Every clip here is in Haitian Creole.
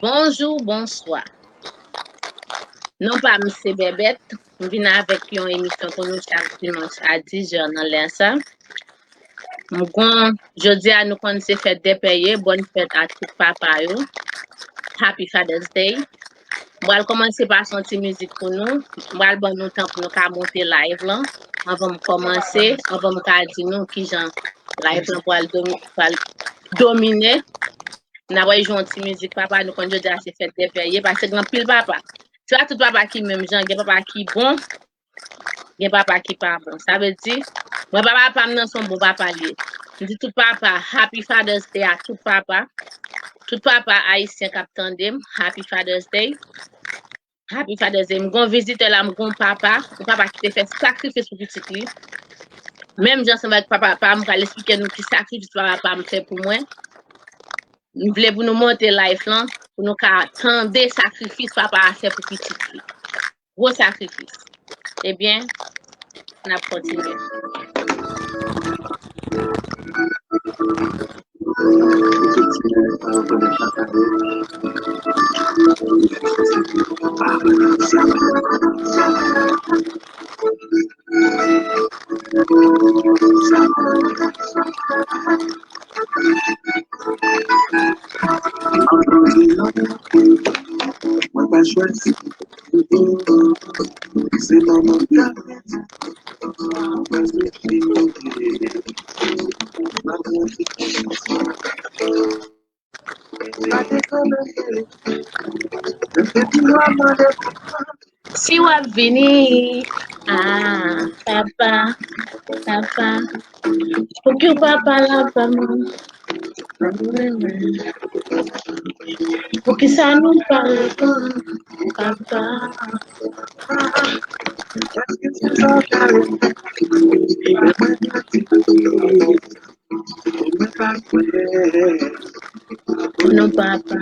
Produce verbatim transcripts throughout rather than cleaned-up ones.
Bonjou, bonswa. Non pa m se Bèbèt. M vin avèk yon emisyon pou nou chak dimanch a dis jè nan lè sa. M gon, jodi a nou konn se fèt dè pè ye, bòn fèt a tout papa yo. Happy Father's Day. M pral kòmanse pase yon ti mizik pou nou. M pral ban nou tan pou nou ka monte live lan. Anvan m kòmanse, anvan m ka di nou kijan live lan pral domi-, pral domine. N ap jwe yon ti mizik papa, nou konn jodi a se fèt dè pè ye, paske gen anpil papa. Se pa tout papa ki menm jan, gen papa ki bon, gen papa ki pa bon. Sa vle di, mwen papa pa m nan se yon bon papa li ye. M di tout papa, Happy Father's Day a tout papa. Tout papa ayisyen k ap tande m, Happy Father's Day. Happy Father's Day. M gon vizitè la, m gon papa, yon papa ki te fè sakrifis pou pitit li. Menm jan ansanm avèk papa pa m, m pral esplike nou ki sakrifis papa pa m fè pou mwen. M vle pou nou monte live lan, pou nou ka tande sakrifis papa a fè pou pitit li. Gwo sakrifis. Ebyen, n ap kontinye. Mwen pa chwazi. Se manman k ap mete. Si w ap vini, ah, papa, papa, pou ki w pa pale avè mwen? Poukisa nou pa reponn, papa? Non, papa.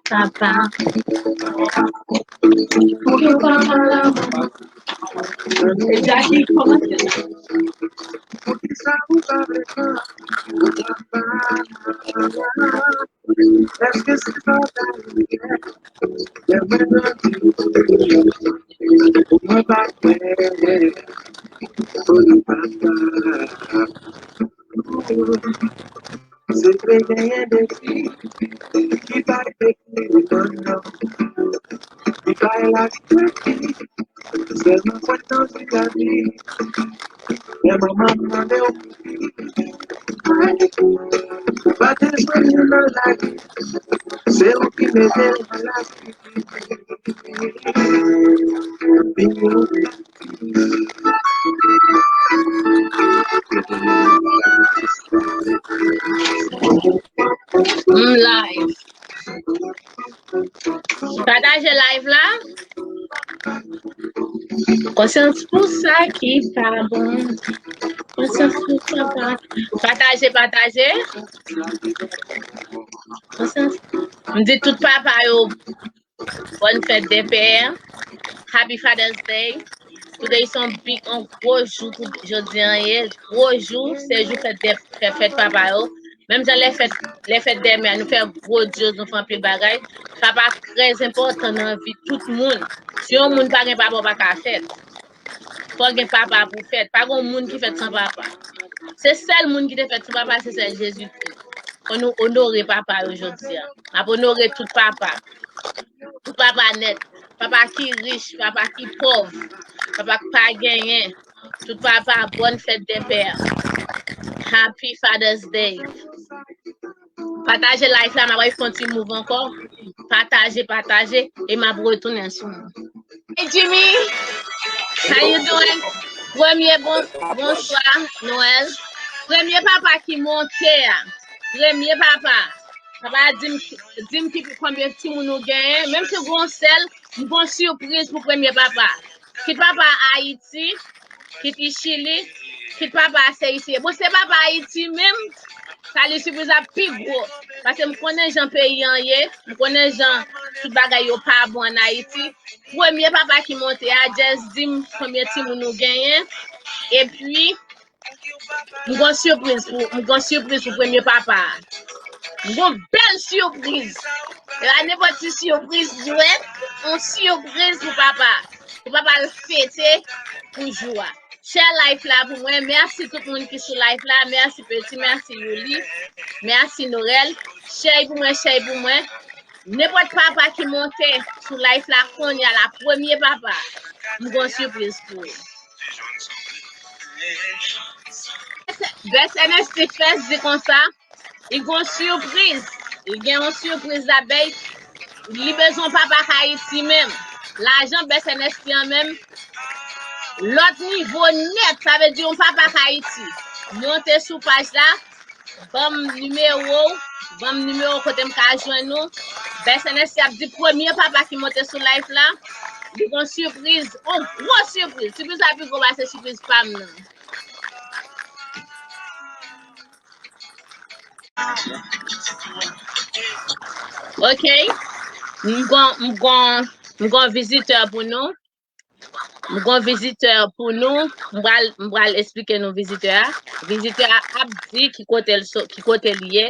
Papa. Pou ki w pa pale avè mwen? E Jackie kòmanse. Èske se pa sa li ye? Lè mwen grandi, mwen pa kwè. Pou li papa. Se vre genyen de fi ki pa ekri nan non. Li pa laj kredi, sèlman kwè nan vi lavi. Lè manman mande w, ou pa te jwenn li nan lari, se ou ki mete l nan lari. M live. Pataje live la. Konsyans pou sa ki pa bon. Konsyans pou sa pa. Pataje, pataje. Konsyans. M di tout papa yo, bòn fèt dè pè. Happy Father's Day. Today se yon big, yon gwo jou pou jodi an ye. Gwo jou, se jou fèt dè, fè fèt papa yo. Menm jan lè fèt, lè fèt dè mè, nou fè gwo djòz, nou fè anpil bagay. Papa trè enpòtan nan vi tout moun. Si yon moun pa gen papa, ou pa ka fèt. Fò gen papa pou fèt. Pa gen moun ki fèt san papa. Se sèl moun ki te fèt san papa, se sèl Jezikri. Fò nou onore papa yo jodi a. N ap onore tout papa. Tout papa nèt. Papa ki rich, papa ki pòv. Papa k pa genyen. Tout papa, bòn fèt dè pè. Happy Father's Day. Pataje live la, m ap fè yon ti move ankò. Pataje, pataje, e m ap retounen sou nou. Hey Jimmy, how you doing? Premye bon, bonswa, Noël. Premye papa ki monte a. Premye papa. Papa, di m, di m ki, konbyen timoun ou genyen. Menm si w gen yon sèl, m gen yon sipriz pou premye papa. Kit papa Ayiti, kit li Chili, kit papa se isi. Bon, se papa Ayiti menm, sa li sipriz la pi gwo. Paske m konnen jan peyi an ye, m konnen jan tout bagay yo pa bon ann Ayiti. Premye papa ki monte a, just di m konbyen timoun ou genyen. Epi, m gon sipriz pou, m gon sipriz pou premye papa a. M gon bèl sipriz. E pa nenpòt ti sipriz, dwèt, yon sipriz pou papa. Pou papa l fete pou jou a. Share live la pou mwen. Mèsi tout moun ki sou live la. Mèsi Peti, mèsi Youli, mèsi Norel. Share pou mwen, share pou mwen. Nenpòt papa ki monte sou live la kounye a la, premye papa, m gon sipriz pou ou. Best N S T Fest di konsa, li gon sipriz. Li gen yon sipriz la bay. Li bezwen papa k Ayiti menm. Lajan Best N S T an menm. Lòt nivo nèt, sa vle di yon papa k Ayiti. Monte sou paj la, ban m nimewo w, ban m nimewo kote m ka jwenn ou. Best N S T ap di premye papa ki monte sou live la, li gon sipriz, yon gwo sipriz. Sipriz la pi gwo pase sipriz pa m nan. Ok. M gon, m gon, m gon vizitè pou nou. M gon vizitè pou nou. M pral, m pral esplike nou vizitè a. Vizitè a ap di ki kote l so, ki kote l ye.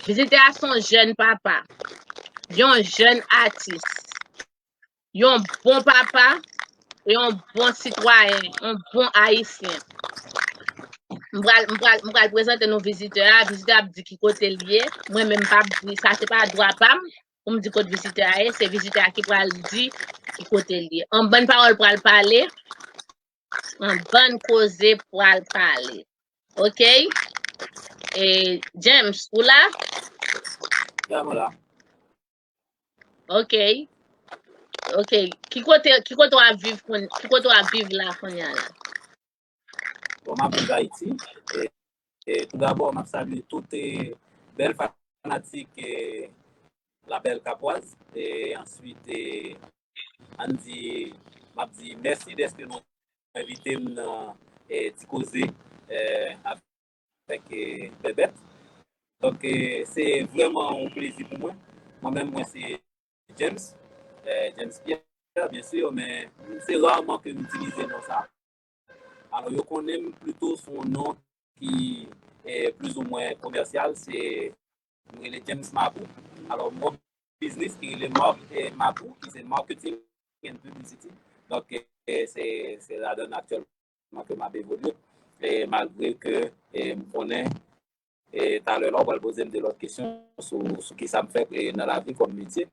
Vizitè a se yon jèn papa. Yon jèn atis. Yon bon papa, e yon bon sitwayen, yon bon ayisyen. M pral, m pral, m pral prezante nou vizitè a. Vizitè a ap di ki kote l ye. Mwen menm m p ap di, sa se pa dwa pa m pou m di kot vizitè a ye. Se vizitè a ki pral di ki kote l ye. Yon bann pawòl pral pale. Yon bann koze pral pale. Ok? E, James, ou la? Ya, mwen la. Ok. Ok. Ki kote, ki kote w ap viv kounye, ki kote w ap viv la kounye a la? Bon, m ap viv Ayiti. E, e, tou dabò, m ap salye tout e, bèl fanatik e, La Belle Capoise. E answit, e, ann di, m ap di mèsi dèske nou envite m nan e, ti koze e, avèk e, Bèbèt. Donk, e, se vrèman yon plezi pou mwen. Mwen menm, mwen se James, e, James Pierre, byen si, men se raman ke m itilize non sa. Alò, yo konnen m plito sou yon non ki e, plizoumwen komèsyal, se, m rele James Mapou. Alò, m gon biznis ki rele Mar- e, Mapou, ki se Marketing and Publicity. Donk, e, se, se ladan aktyèlman ke m ap evolye. E malgre ke e, m konnen e, talè la, w pral poze m de lòt kesyon sou, sou kisa m fè e, nan lavi kòm metye.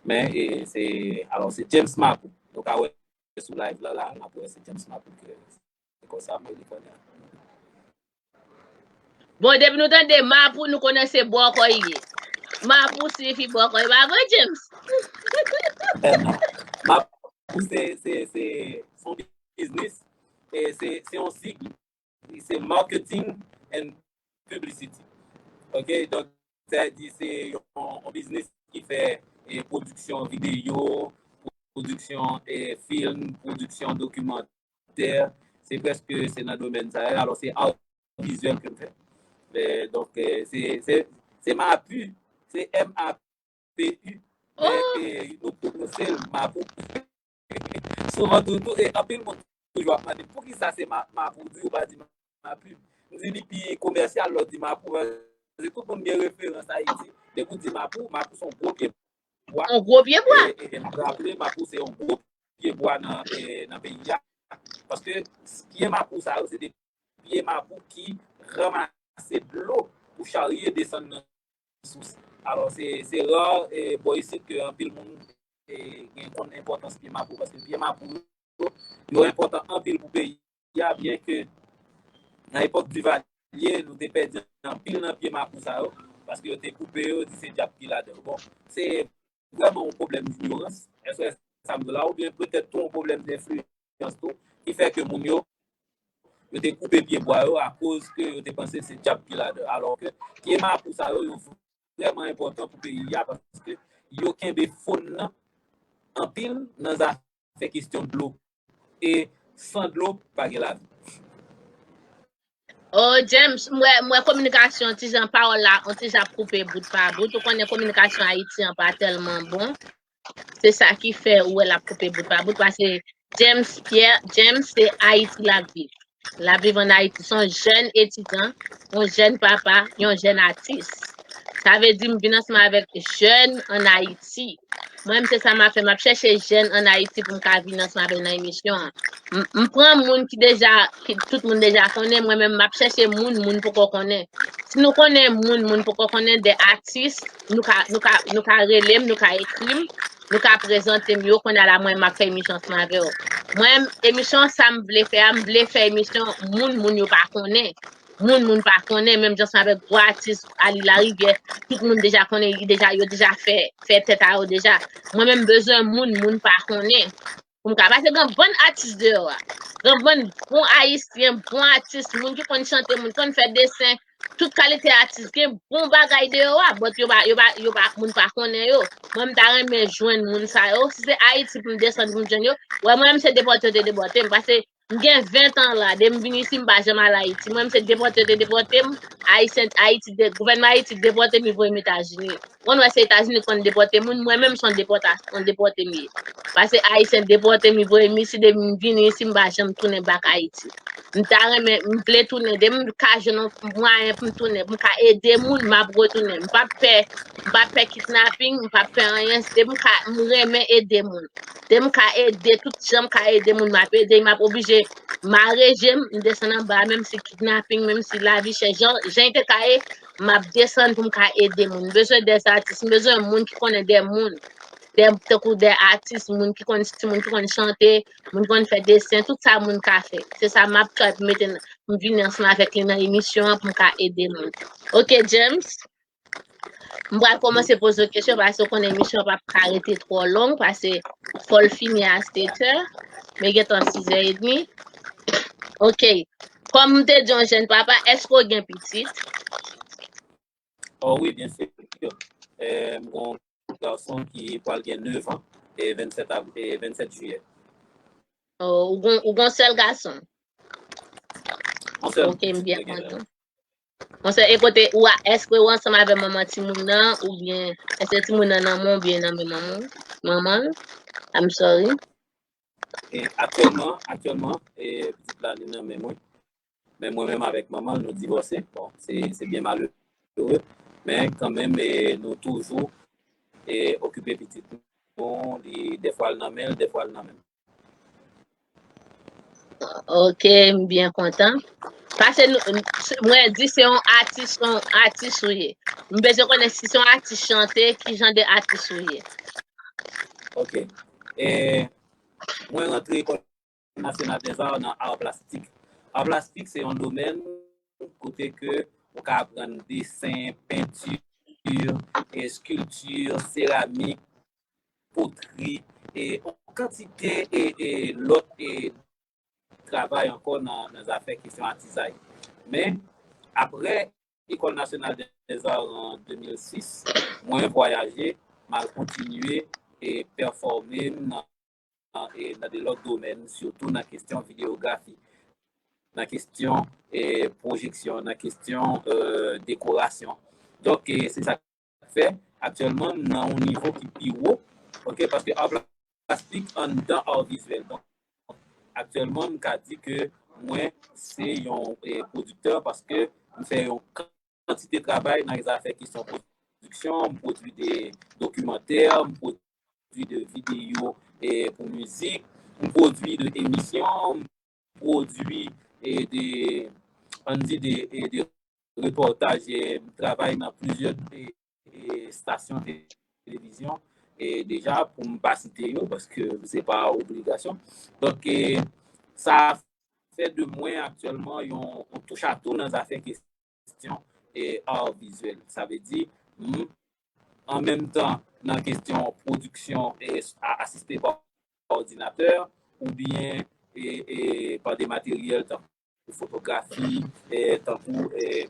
Men, e, se, alò, se James Mapou. Nou ka wè sou live la, la, n ap wè se James Mapou ke se konsa m rele kounye a. Bon, depi nou tande Mapou, nou konnen se bòkò l ye. Mapou siyifi bòkò, e pa vre, James? Mapou, se, se, se, se yon biznis, e se, se yon sig. Se marketing and publicity. Ok, donk, sa vle di se yon, yon biznis ki fè e, pwodiksyon videyo, pwodiksyon e, fim, pwodiksyon dokimantè. Se prèske se nan domèn sa yo. Alò, se art vizyèl ke m fè. E, donk, e, se, se, se Mapu, se M A P U. Men, e, nou pwononse l Mapou. Souvan tou, tou, e anpil moun toujou ap mande m poukisa se ma, Mapou, di yo pa di Mapu. M di li pi komèsyal lè w di Mapou, paske tout moun gen referans Ayiti. Depi w di Mapou, Mapou se yon gwo pye bwa. Yon gwo pye bwa. E, e, e nou raple, Mapou se yon gwo pye bwa nan, e, nan peyi a. Paske pye Mapou sa yo, se de pye Mapou ki ranmase dlo pou charye desann nan sous. Alò, se, se ra e, bò isit ke anpil moun e, gen konn enpòtans pye Mapou, paske pye Mapou yo, yo enpòtan anpil pou peyi a, byen ke nan epòk Duvalier, nou te pèdi anpil nan pye Mapou sa yo, paske yo te koupe yo, di se dyab ki ladan yo. Bon, se vrèman yon pwoblèm inyorans, èske sa m di w la, oubyen petèt tou yon pwoblèm denfliyans tou, ki fè ke moun yo, yo te koupe pye bwa yo akoz ke yo te panse se dyab ki ladan. Alò ke pye Mapou sa yo, yo vrèman enpòtan pou peyi a, paske yo kenbe fòn nan anpil nan zafè kesyon dlo. E san dlo, pa gen lavi. Oh, James, m wè, m wè kominikasyon, ti jan pawòl la, on ti jan ap koupe bout pa bout. Ou konnen kominikasyon Ayiti an pa tèlman bon. Se sa ki fè ou wè l ap koupe bout pa bout, paske James Pierre, James se Ayiti l ap viv. L ap viv ann Ayiti. Se yon jèn etidyan, yon jèn papa, yon jèn atis. Sa vle di m vin ansanm avèk jèn ann Ayiti. Mwen menm se sa m ap fè, m ap chèche jèn ann Ayiti pou m ka vin ansanm avè l nan emisyon an. M, m pran moun ki deja, ki tout moun deja konnen, mwen menm m ap chèche moun, moun poko konnen. Si nou konnen moun, moun poko konnen, de atis, nou ka, nou ka, nou ka rele m, nou ka ekri m, nou ka prezante m yo, kounye a la mwen m ap fè emisyon ansanm avè yo. Mwen, emisyon sa m vle fè a, m vle fè emisyon moun, moun yo pa konnen. Moun, moun pa konnen, menm jan sa avèk gwo atis Ali Larivière, tout moun deja konnen, li deja, yo deja fè, fè tèt a yo deja. Mwen menm bezwen moun, moun pa konnen. Pou m ka, paske gen bann atis deyò a. Gen bann bon ayisyen, bon atis, moun ki konn chante, moun ki konn fè desen, tout kalite atis, gen bon bagay deyò a, but yo pa, yo pa, yo pa, moun pa konnen yo. Mwen, m ta renmen jwenn moun sa yo. Si se Ayiti pou m desann pou m jwenn yo, wè, mwen menm se depòte yo te depòte m, paske m gen ven tan la, depi m vin isi, m pa janm al Ayiti. Mwen menm se depòte yo te depòte m, Ayisyen, Ayiti, de, gouvènman Ayiti depòte m, li voye m Etazini. Ou konn wè se Etazini ki konn depòte moun, mwen menm se yon depòta-, yon depòte m ye. Paske Ayisyen depòte m, li voye m isi, depi m vin isi, m pa janm tounen back Ayiti. M ta renmen, m vle tounen, depi m ka jwenn yon mwayen pou m tounen, pou m ka ede moun, m ap retounen. M p ap pè, m p ap pè kidnaping, m p ap pè anyen, depi m ka, m renmen ede moun. Depi m ka ede, tout jan m ka ede moun, m ap ede, m ap oblije mare je m, m desann anba, menm si kidnaping, menm si lavi chè, jan, jan l te ka ye, m ap desann pou m ka ede moun. M bezwen de atis, m bezwen moun ki konnen de moun. De, tankou de atis, moun ki konn, moun ki konn chante, moun ki konn fè desen, tout sa moun ka fè. Se sa m ap try pou mete nan, pou m vini ansanm avèk li nan emisyon an pou m ka ede moun. Ok, James. M pral kòmanse poze w kesyon, paske w konnen emisyon an p ap ka rete twò long, paske fò l fini a sèt è, men gentan sis è edmi. Ok. Kòm m te di yon jèn papa, èske w gen pitit? Oh wi, byen si. Eh, m gen yon gason ki pral gen nèf an, e vennsèt av-, e vennsèt jiyè. Oh, ou gen, ou gen yon sèl gason? Yon sèl. Ok, m byen kontan. Yon sèl, e kote ou a, èske ou ansanm avè manman timoun nan, oubyen èske timoun nan nan men w oubyen nan men manman, manman l? I'm sorry. E aktyèlman, aktyèlman, e pitit la li nan men mwen. Men mwen menm avèk manman l, nou divòse. Bon, se, se byen malere. Men kanmenm, e nou toujou, e okipe pitit nou. Li, dèfwa l nan men l, dèfwa l nan men m. Ok, m byen kontan. Paske nou, mwen di se yon atis, yon atis ou ye. M bezwen konnen si se yon atis chante, ki jan de atis ou ye. Ok. E mwen rantre Ecole Nationale des Arts nan art plastique. Art plastique se yon domèn kote ke ou ka aprann desen, penti, eskilti, seramik, potri, e yon kantite e, e lòt e travay ankò nan, nan zafè kesyon atizay. Men, apre Ecole Nationale des Arts an de mil sis, mwen vwayaje, m al kontinye e pèfòme m nan, e nan de lòt domèn, sitou nan kesyon videyografi, nan kesyon e pwojeksyon, nan kesyon e dekorasyon. Donk, e se sa k fè aktyèlman m nan yon nivo ki pi wo, ok, paske art plastique anndan art visuel. Donk, aktyèlman, m ka di ke mwen se yon e pwodiktè paske m fè yon kantite travay nan zafè kesyon pwodiksyon, m pwodui de dokimantè, m pwodui de videyo e pou mizik, m pwodui de emisyon, m pwodui e de, ann di de, e de repòtaj, e m travay nan plizyè e, e estasyon televizyon e deja pou m pa site yo paske se pa obligasyon. Donk, e sa fè de mwen aktyèlman yon, yon touchatou nan zafè kesyon e art visuel. Sa vle di, m, an menm tan, nan kesyon pwodiksyon e a-, asiste pa òdinatè oubyen e, e pa de materyèl tankou fotografi, e tankou e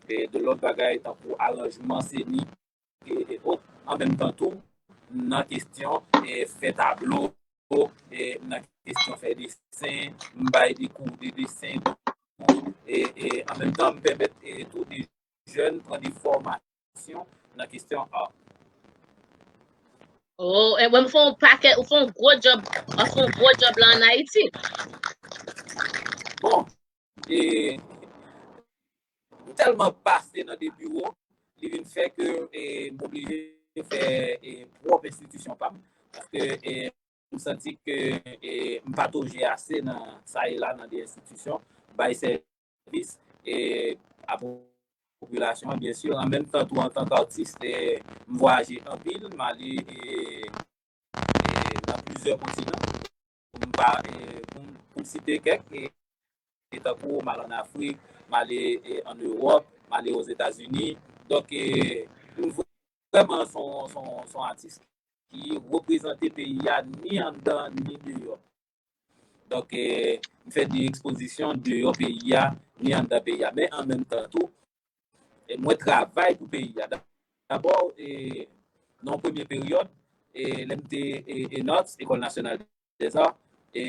e de lòt bagay tankou aranjman senik e, e ot. An menm tan tou, nan kesyon e, fè tablo, e nan kesyon fè desen, m bay de kou de desen tou, e, e an menm tan, m pèmèt e, tou de jèn pran de fòmasyon nan kesyon art. Oh, e mwen, m fè yon pakèt, ou fè yon gwo djòb, ou fè yon gwo djòb la ann Ayiti. Bon, e, m tèlman pase nan de biwo, li vin fè ke e, m oblije fè e, pwòp enstitisyon pa m. Paske e, m santi ke e, m patoje ase nan sa e la nan de enstitisyon, bay sèvis e, a popilasyon an, byen si. An menm tan tou, antanke atis, e, m vwayaje anpil, m ale e, e, nan plizyè kontinan. Pou m pa, e, pou m, pou m site kèk, e, e tankou m al ann Afrik, m ale e, ann Ewòp, m ale Ozetazini. Donk, e, m vrèman se yon, se yon, se yon atis ki reprezante peyi a ni anndan ni deyò. Donk, e, m fè de ekspozisyon deyò peyi a, ni anndan peyi a. Men an menm tan tou, e, mwen travay pou peyi a. Dabò, e, nan yon premye peryòd, e, lè m te e, ENARTS, École Nationale des Arts, e,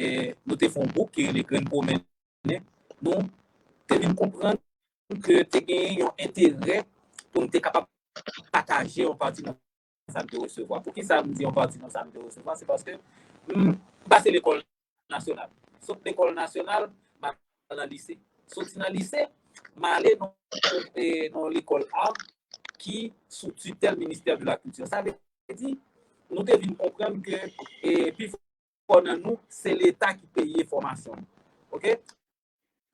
nou te fè yon gwoup ki rele Grenn Pwomennen. Nou te vin konprann ke te genyen yon enterè pou n te kapab pataje yon pati nan sa n te resevwa. Poukisa m di yon pati nan sa n te resevwa? Se paske m pase lekòl nasyonal. Sot lekòl nasyonal, m al nan lise. Soti nan lise, m ale nan, e, nan lekòl art ki sou titèl Ministè de la Kilti. Sa vle di, nou te vin konprann ke e, pifò nan nou, se Leta ki peye fòmasyon nou. Oke?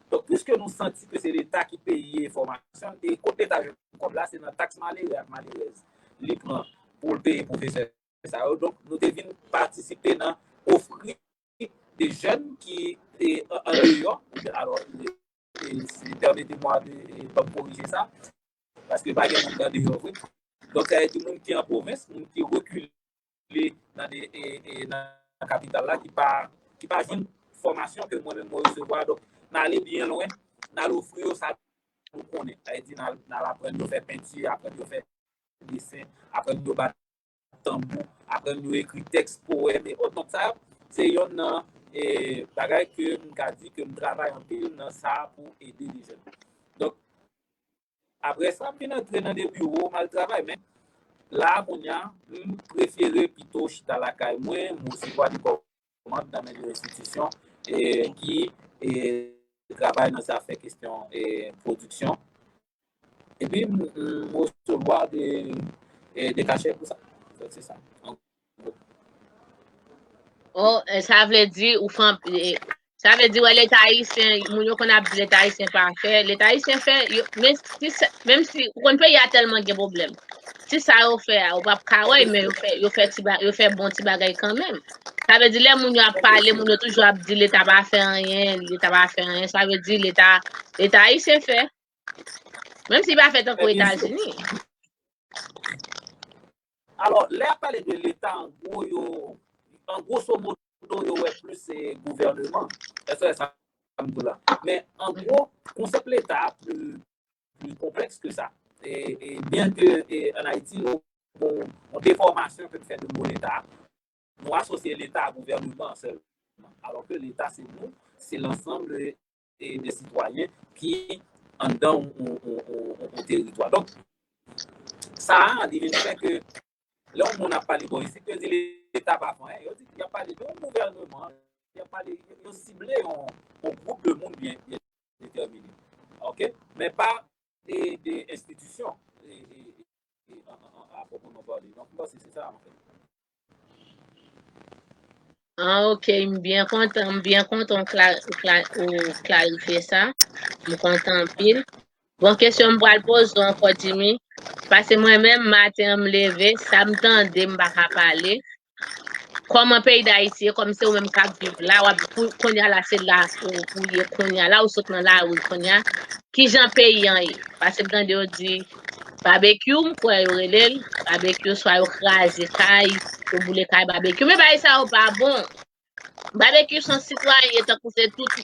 Donk, piske nou santi ke se Leta ki peye fòmasyon, e kot Leta jwenn kòb la, se nan taks malere ak malerèz li pran pou l peye pwofesè sa yo. Donk, nou te vin patisipe nan ofri de jèn ki te an, andeyò, alò, e, e, si, pèmete mwa de, e, ban m korije sa, paske pa gen moun ki andeyò vre. Donk, sa vle di moun ki an pwovens, moun ki rekile nan de, e, e, nan kapital la, ki pa, ki pa jwenn fòmasyon ke mwen menm mwen resevwa. Donk, n ale byen lwen, n al ofri yo sa nou konnen. Sa vle di, n al, n al aprann yo fè penti, aprann yo fè desen, aprann yo bat tanbou, aprann yo ekri tèks, powèm e ot. Donk, sa, se yonn nan e, bagay ke m ka di ke m travay anpil nan sa pou ede de jèn. Donk, apre sa, m vin antre nan de biwo, m al travay. Men, la a, kounye a, m prefere pito chita lakay mwen, m resevwa de kòmand nan men de enstitisyon e, ki e, travay nan zafè kesyon e, pwodiksyon. Epi, m, m resevwa de, e, de kachè pou sa. Donk, se sa. Oh, e, sa vle di, ou fè, e, sa vle di, wè, Leta ayisyen, moun yo konn ap di Leta ayisyen pa fè, Leta ayisyen fè, yo, men si sa, menm si, ou konn peyi a tèlman gen pwoblèm. Si sa yo fè a, ou p ap ka wè, men yo fè, yo fè ti ba, yo fè bon ti bagay kanmenm. Sa vle di, lè moun yo ap pale, moun yo toujou ap di Leta pa fè anyen, Leta pa fè anyen, sa vle di, Leta, Leta ayisyen fè. Menm si pa fè tankou Etazini. Alò, lè y ap pale de Leta, an gwo, yo, an gwoso modo, yo wè plis se gouvèneman. Èske sa m di w la? Men, an gwo, konsèp Leta a pli, pli konplèks ke sa. E, e byen ke e, ann Ayiti, nou, bon, yon defòmasyon ke n fè de mo Leta, nou asosye Leta a gouvèneman sèlman. Alò ke Leta, se nou, se lansanm de, de sitwayen ki anndan yon, yon, yon, yon, yon teritwa. Donk, sa a, li vin fè ke lè yon moun ap pale bò isit, yo di Leta pa fè anyen, yo di, y ap pale de yon gouvèneman, y ap pale, yo sible yon, yon gwoup de moun byen, byen detèmine. Oke? Men pa de, de enstitisyon e, e, e, a, a, a, a pwoprèman pale. Donk, m panse se sa, anfèt. Ah, ok, m byen kontan, m byen kontan ou kla-, ou kla-, ou klarifye sa. M kontan anpil. Bon, kesyon m pral poze w ankò, Jimmy. Paske mwen menm, maten an, m leve, sa m tande, m pa ka pale. Kòman peyi Dayiti ye, kòm se ou menm k ap viv la, w ap, pou, kounye a la, se la ou, ou ye kounye a la, ou sot nan lari kounye a. Kijan peyi an ye? Paske m tande yo di babekyou, m kwè yo rele l, babekyou, swa yo kraze kay, yo boule kay babekyou. Men bagay sa yo pa bon. Babekyou se yon sitwayen, tankou se tout,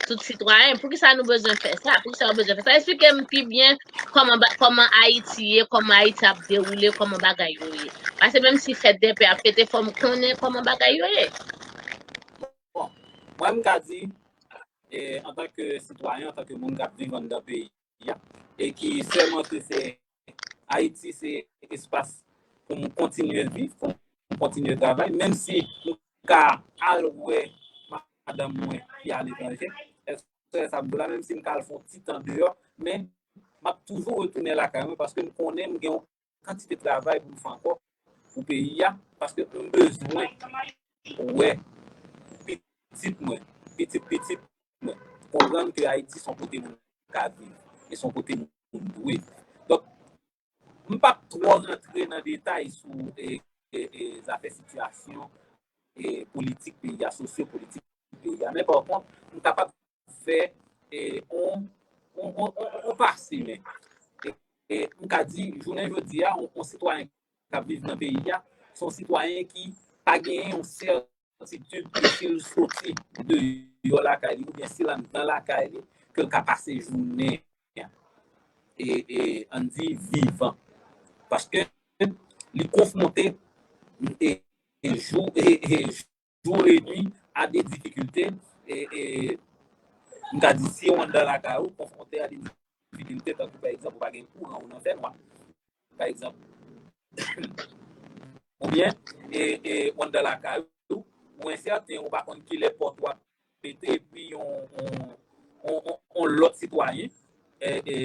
tout sitwayen. Poukisa nou bezwen fè sa? Poukisa nou bezwen fè sa? Esplike m pi byen kòman, ba- kòman Ayiti ye, kòman Ayiti ap dewoule, kòman bagay yo ye. Paske menm si fèt dèpè ap fete, fò m konnen kòman bagay yo ye. Bon, mwen m ka di, e, antanke sitwayen, antanke moun k ap viv anndan peyi a, e ki sèman ke se Ayiti se espas pou m kontinye viv, pou m kontinye travay, menm si m ka al wè madanm mwen ki aletranje, èske sa m la, menm si m ka al fè yon ti tan deyò, men m ap toujou retounen lakay mwen paske m konnen m gen yon kantite travay pou m fè ankò pou peyi a, paske m bezwen wè pitit mwen, pitit pitit mwen, konprann ke Ayiti se yon kote moun ka viv, e se yon kote moun dwe viv. Donk, m p ap twò rantre nan detay sou e, e, e, zafè sitiyasyon e, politik peyi a, sosyopolitik peyi a. Men pa kont, m kapab fè e, on, on, on, on, on pase, men e, e, m ka di, jounen jodi a, on, on sitwayen k ap viv nan peyi a, se yon sitwayen ki pa genyen yon sètitid ke si l soti deyò lakay li, oubyen si l anndan lakay li, ke l ka pase jounen an, e, e, ann di, vivan. Paske li konfwonte e, e, jou, e, e, jour et nuit à des difficultés. E, e, m ka di, si w anndan lakay ou, konfwonte a de difikilte, tankou, pa egzanp, ou pa gen kouran, ou nan fènwa, pa egzanp. Oubyen, e, e, w anndan lakay ou, ou ensèten, ou pa konn kilè pòt ou ap pete, epi yon, yon, yon, yon, yon lòt sitwayen, e, e,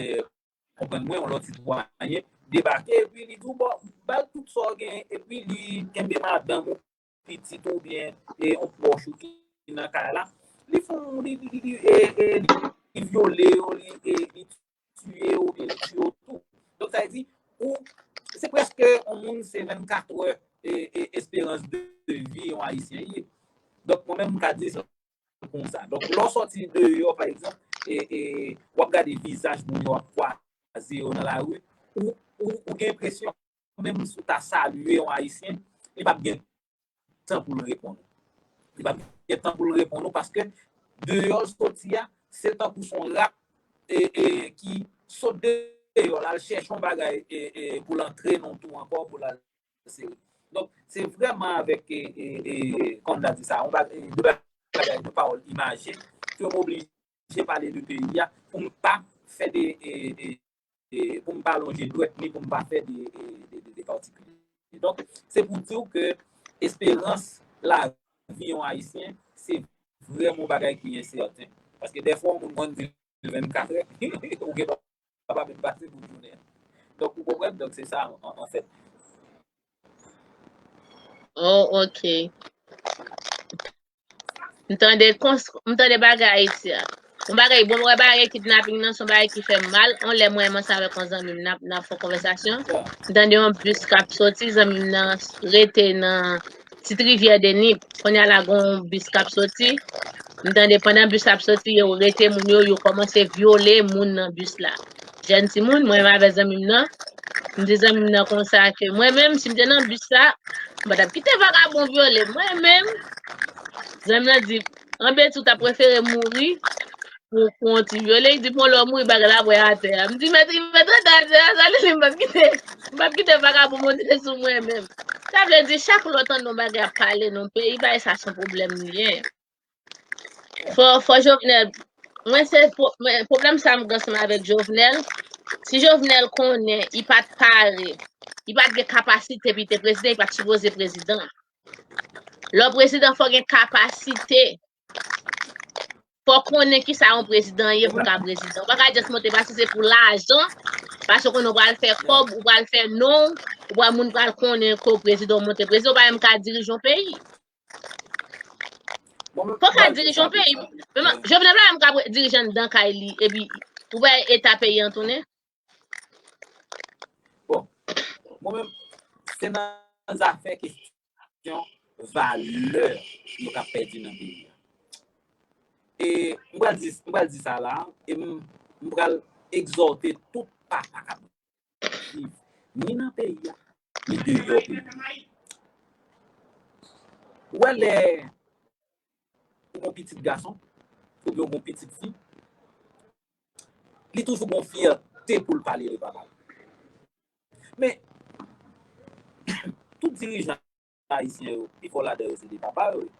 konprann mwen, yon lòt sitwayen debake, epi li di w, "Bon, bay tout sa w gen," epi li kenbe madanm ou, pitit ou, oubyen e, yon pwòch ou ki nan kay la. Li fè yon, li, li, li, e, e, li, li vyole yo, li, e, li tiye yo, oubyen li tiye yo tou. Donk, sa vle di, ou, se prèske yon moun, se vennkat è, e, e, esperans de vi yon Ayisyen ye. Donk, mwen menm, m ka di sa konsa. Donk, lè w sòti deyò, pa egzanp, e, e, w ap gade vizaj moun yo, w ap kwaze yo nan lari, ou, ou, ou gen enpresyon, menm si w ta salye yon Ayisyen, li p ap gen tan pou l reponn ou. Li p ap gen tan pou l reponn ou, paske deyò l soti a, se tankou se yon rat, e, e, ki sot deyò, l al chèche yon bagay, e, e, pou l antre nan yon twou ankò, pou l al sere. Donk, se vrèman avèk, e, e, e, kòman ta di sa, yon bagay, e, de bagay, de pawòl imaje, ke m oblije pale de peyi a, pou m pa fè de, e, e, e, pou m pa lonje dwèt, ni pou m pa fè de, e, de, de, de patikilye. Donk, se pou di w ke esperans lavi yon Ayisyen, se vrèman yon bagay ki ensèten. Paske dèfwa, yon moun konn viv vennkat è, ou gen dwa pa menm pase bout jounen an. Donk, ou konprann? Donk, se sa, an, an, an fèt. Oh, ok. M tande kons-, m tande bagay Ayiti a. Yon bagay, bon, mwen bagay kidnaping nan, se yon bagay ki fè m mal. On lè mwen menm ansanm avèk yon zanmi m, n ap, n ap fè yon konvèsasyon. M tande yon bis k ap soti, zanmi m nan rete nan Ti Rivyè de Nip. Kounye a la, gen yon bis k ap soti. M tande pandan bis la ap soti, yo rete moun yo, yo kòmanse vyole moun nan bis la. Jèn timoun, mwen menm avèk zanmi m nan, m di zanmi m nan konsa ke mwen menm, si m te nan bis la, m pa t ap kite vagabon vyole m. Mwen menm, zanmi m nan di, anben, ou ta prefere mouri pou, pou yon ti vyole. Li di, bon, lè w mouri, bagay la ap wè atè a. M di, mèt, mèt rete atè a, sa li di, m p ap kite, m p ap kite vagabon monte sou mwen menm. Sa vle di, chak lè w tande yon bagay ap pale nan yon peyi, bagay sa se yon pwoblèm li ye. Fò, fò Jovenel, mwen se pwo-, mwen, pwoblèm sa m gen ansanm avèk Jovenel. Si Jovenel konnen, li pa t pare, li pa t gen kapasite pou li te prezidan, li pa t sipoze prezidan. Lè w prezidan, fò w gen kapasite. Fò w konnen kisa yon prezidan ye pou w ka prezidan. Ou pa ka just monte paske se pou lajan, paske w konnen w pral fè kòb, ou pral fè non, ou pral, moun pral konnen ke w prezidan, w monte prezidan, ou pa menm ka dirije yon peyi. Fò w ka dirije yon peyi. Menm Jovenel pa menm ka dirije anndan kay li, epi ou wè eta peyi an tounen. Bon, mwen menm, se nan zafè kesyon valè nou k ap pèdi nan peyi a. E m pral di, m pral di sa la, e m, m pral egzòte tout papa k ap viv, ni nan peyi a, ni deyò peyi a. Ou wè lè ou gon pitit gason, oubyen w gen yon pitit fi, li toujou gen yon fyète pou l pale de papa l. Men, tout dirijan ayisyen yo, pifò ladan yo se de papa yo ye.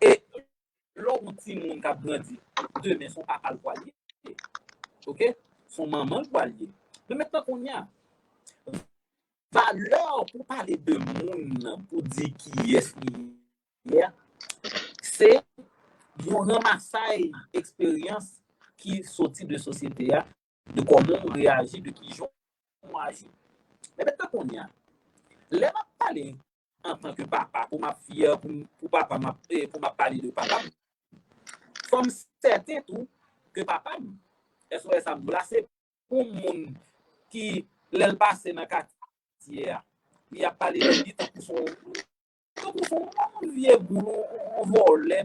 E lè w yon timoun k ap grandi, demen se yon papa l pral ye. Oke? Se yon manman l pral ye. Men mentnan kounye a, valè pou pale de moun nan, pou di kiyès li ye a, se yon ranmasay eksperyans ki soti de sosyete a, de kòman w reyaji, de kijan w aji. Men mentnan kounye a, lè m ap pale antanke papa, pou m ap fyè, pou, pou papa, m ap, eh, pou m ap pale de papa m, fò m sèten tou ke papa m, S O S a m la, se yon moun ki, lè l pase nan katye a, li ap pale de li tankou se yon, tankou se yon vye boul, yon, yon vòlè,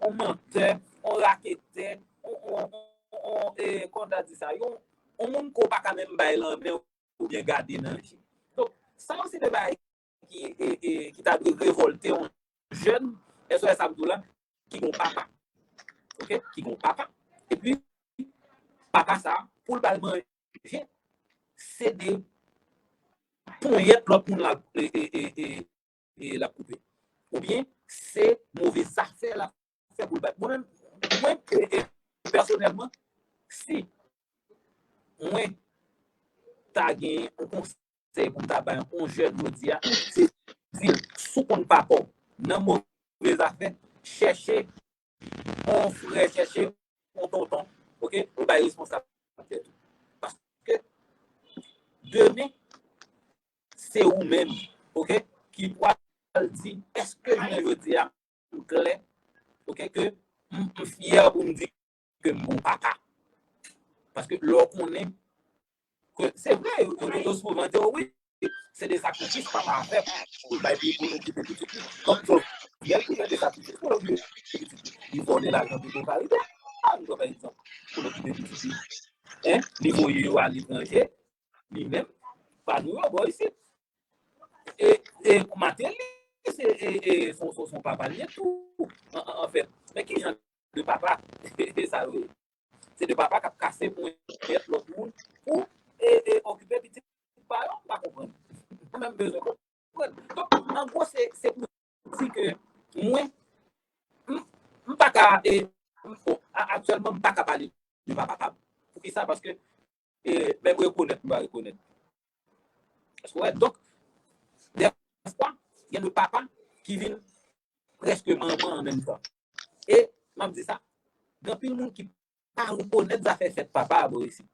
yon mantè, yon raketè, yon, yon, yon, yon, eh, kòman ta di sa, yon, yon moun ke w pa ka menm bay lanmen oubyen gade nan je. Donk, sa yo se de bagay ki, e, e, ki ta dwe revòlte yon jèn, S O S a m tou la, ki gon papa. Oke? Ki gon papa. Epi, papa sa, pou l ba l manje, se de ponyèt lòt moun la, e, e, e, e, e l ap koupe. Oubyen, se move zafè l ap fè pou l bay. Mwen menm, mwen, e, e, pèsonèlman, si mwen ta gen yon konsèy pou m ta bay yon jèn jodi a, se di l, si w konn papa w nan move zafè, chèche yon frè, chèche yon tonton, oke, ou bay responsabilite tou. Paske demen, se ou menm, oke, ki pral di, èske jounen jodi a, m klè, oke, ke m, m fyè pou m di ke m bon papa. Paske lè w konnen ke, se vre, yo, yo, yo souvan di, oh wi, se de sakrifis papa a fè pou l bay, pou l okipe pitit li. Donk, Jovenel ki fè de sakrifis pou l okipe pitit li. Li vòlè lajan Petro Caribe, pa egzanp, pou l okipe pitit li. Hein? Li voye yo aletranje, li menm, pa nou yo bò isit. E, e Martelly, se, e, e, son, son, son papa li ye tou, an, an, anfèt. Men ki jan de papa sa yo ye? Se de papa k ap kase ponyèt lòt moun pou, e, e, okipe pitit pa yo, m pa konprann. Mwen menm bezwen konprann. Donk, an gwo, se, se pou di ke mwen, m, m pa ka, e, m, bon, a, aktyèlman, m pa ka pale de papa pa m. Poukisa? Paske, e, menm rekonèt, m pa rekonèt. Èske w wè? Donk, dèfwa, gen de papa ki vin prèske manman an menm tan. E, m ap di sa, gen anpil moun ki pa rekonèt zafè fèt papa a bò isit.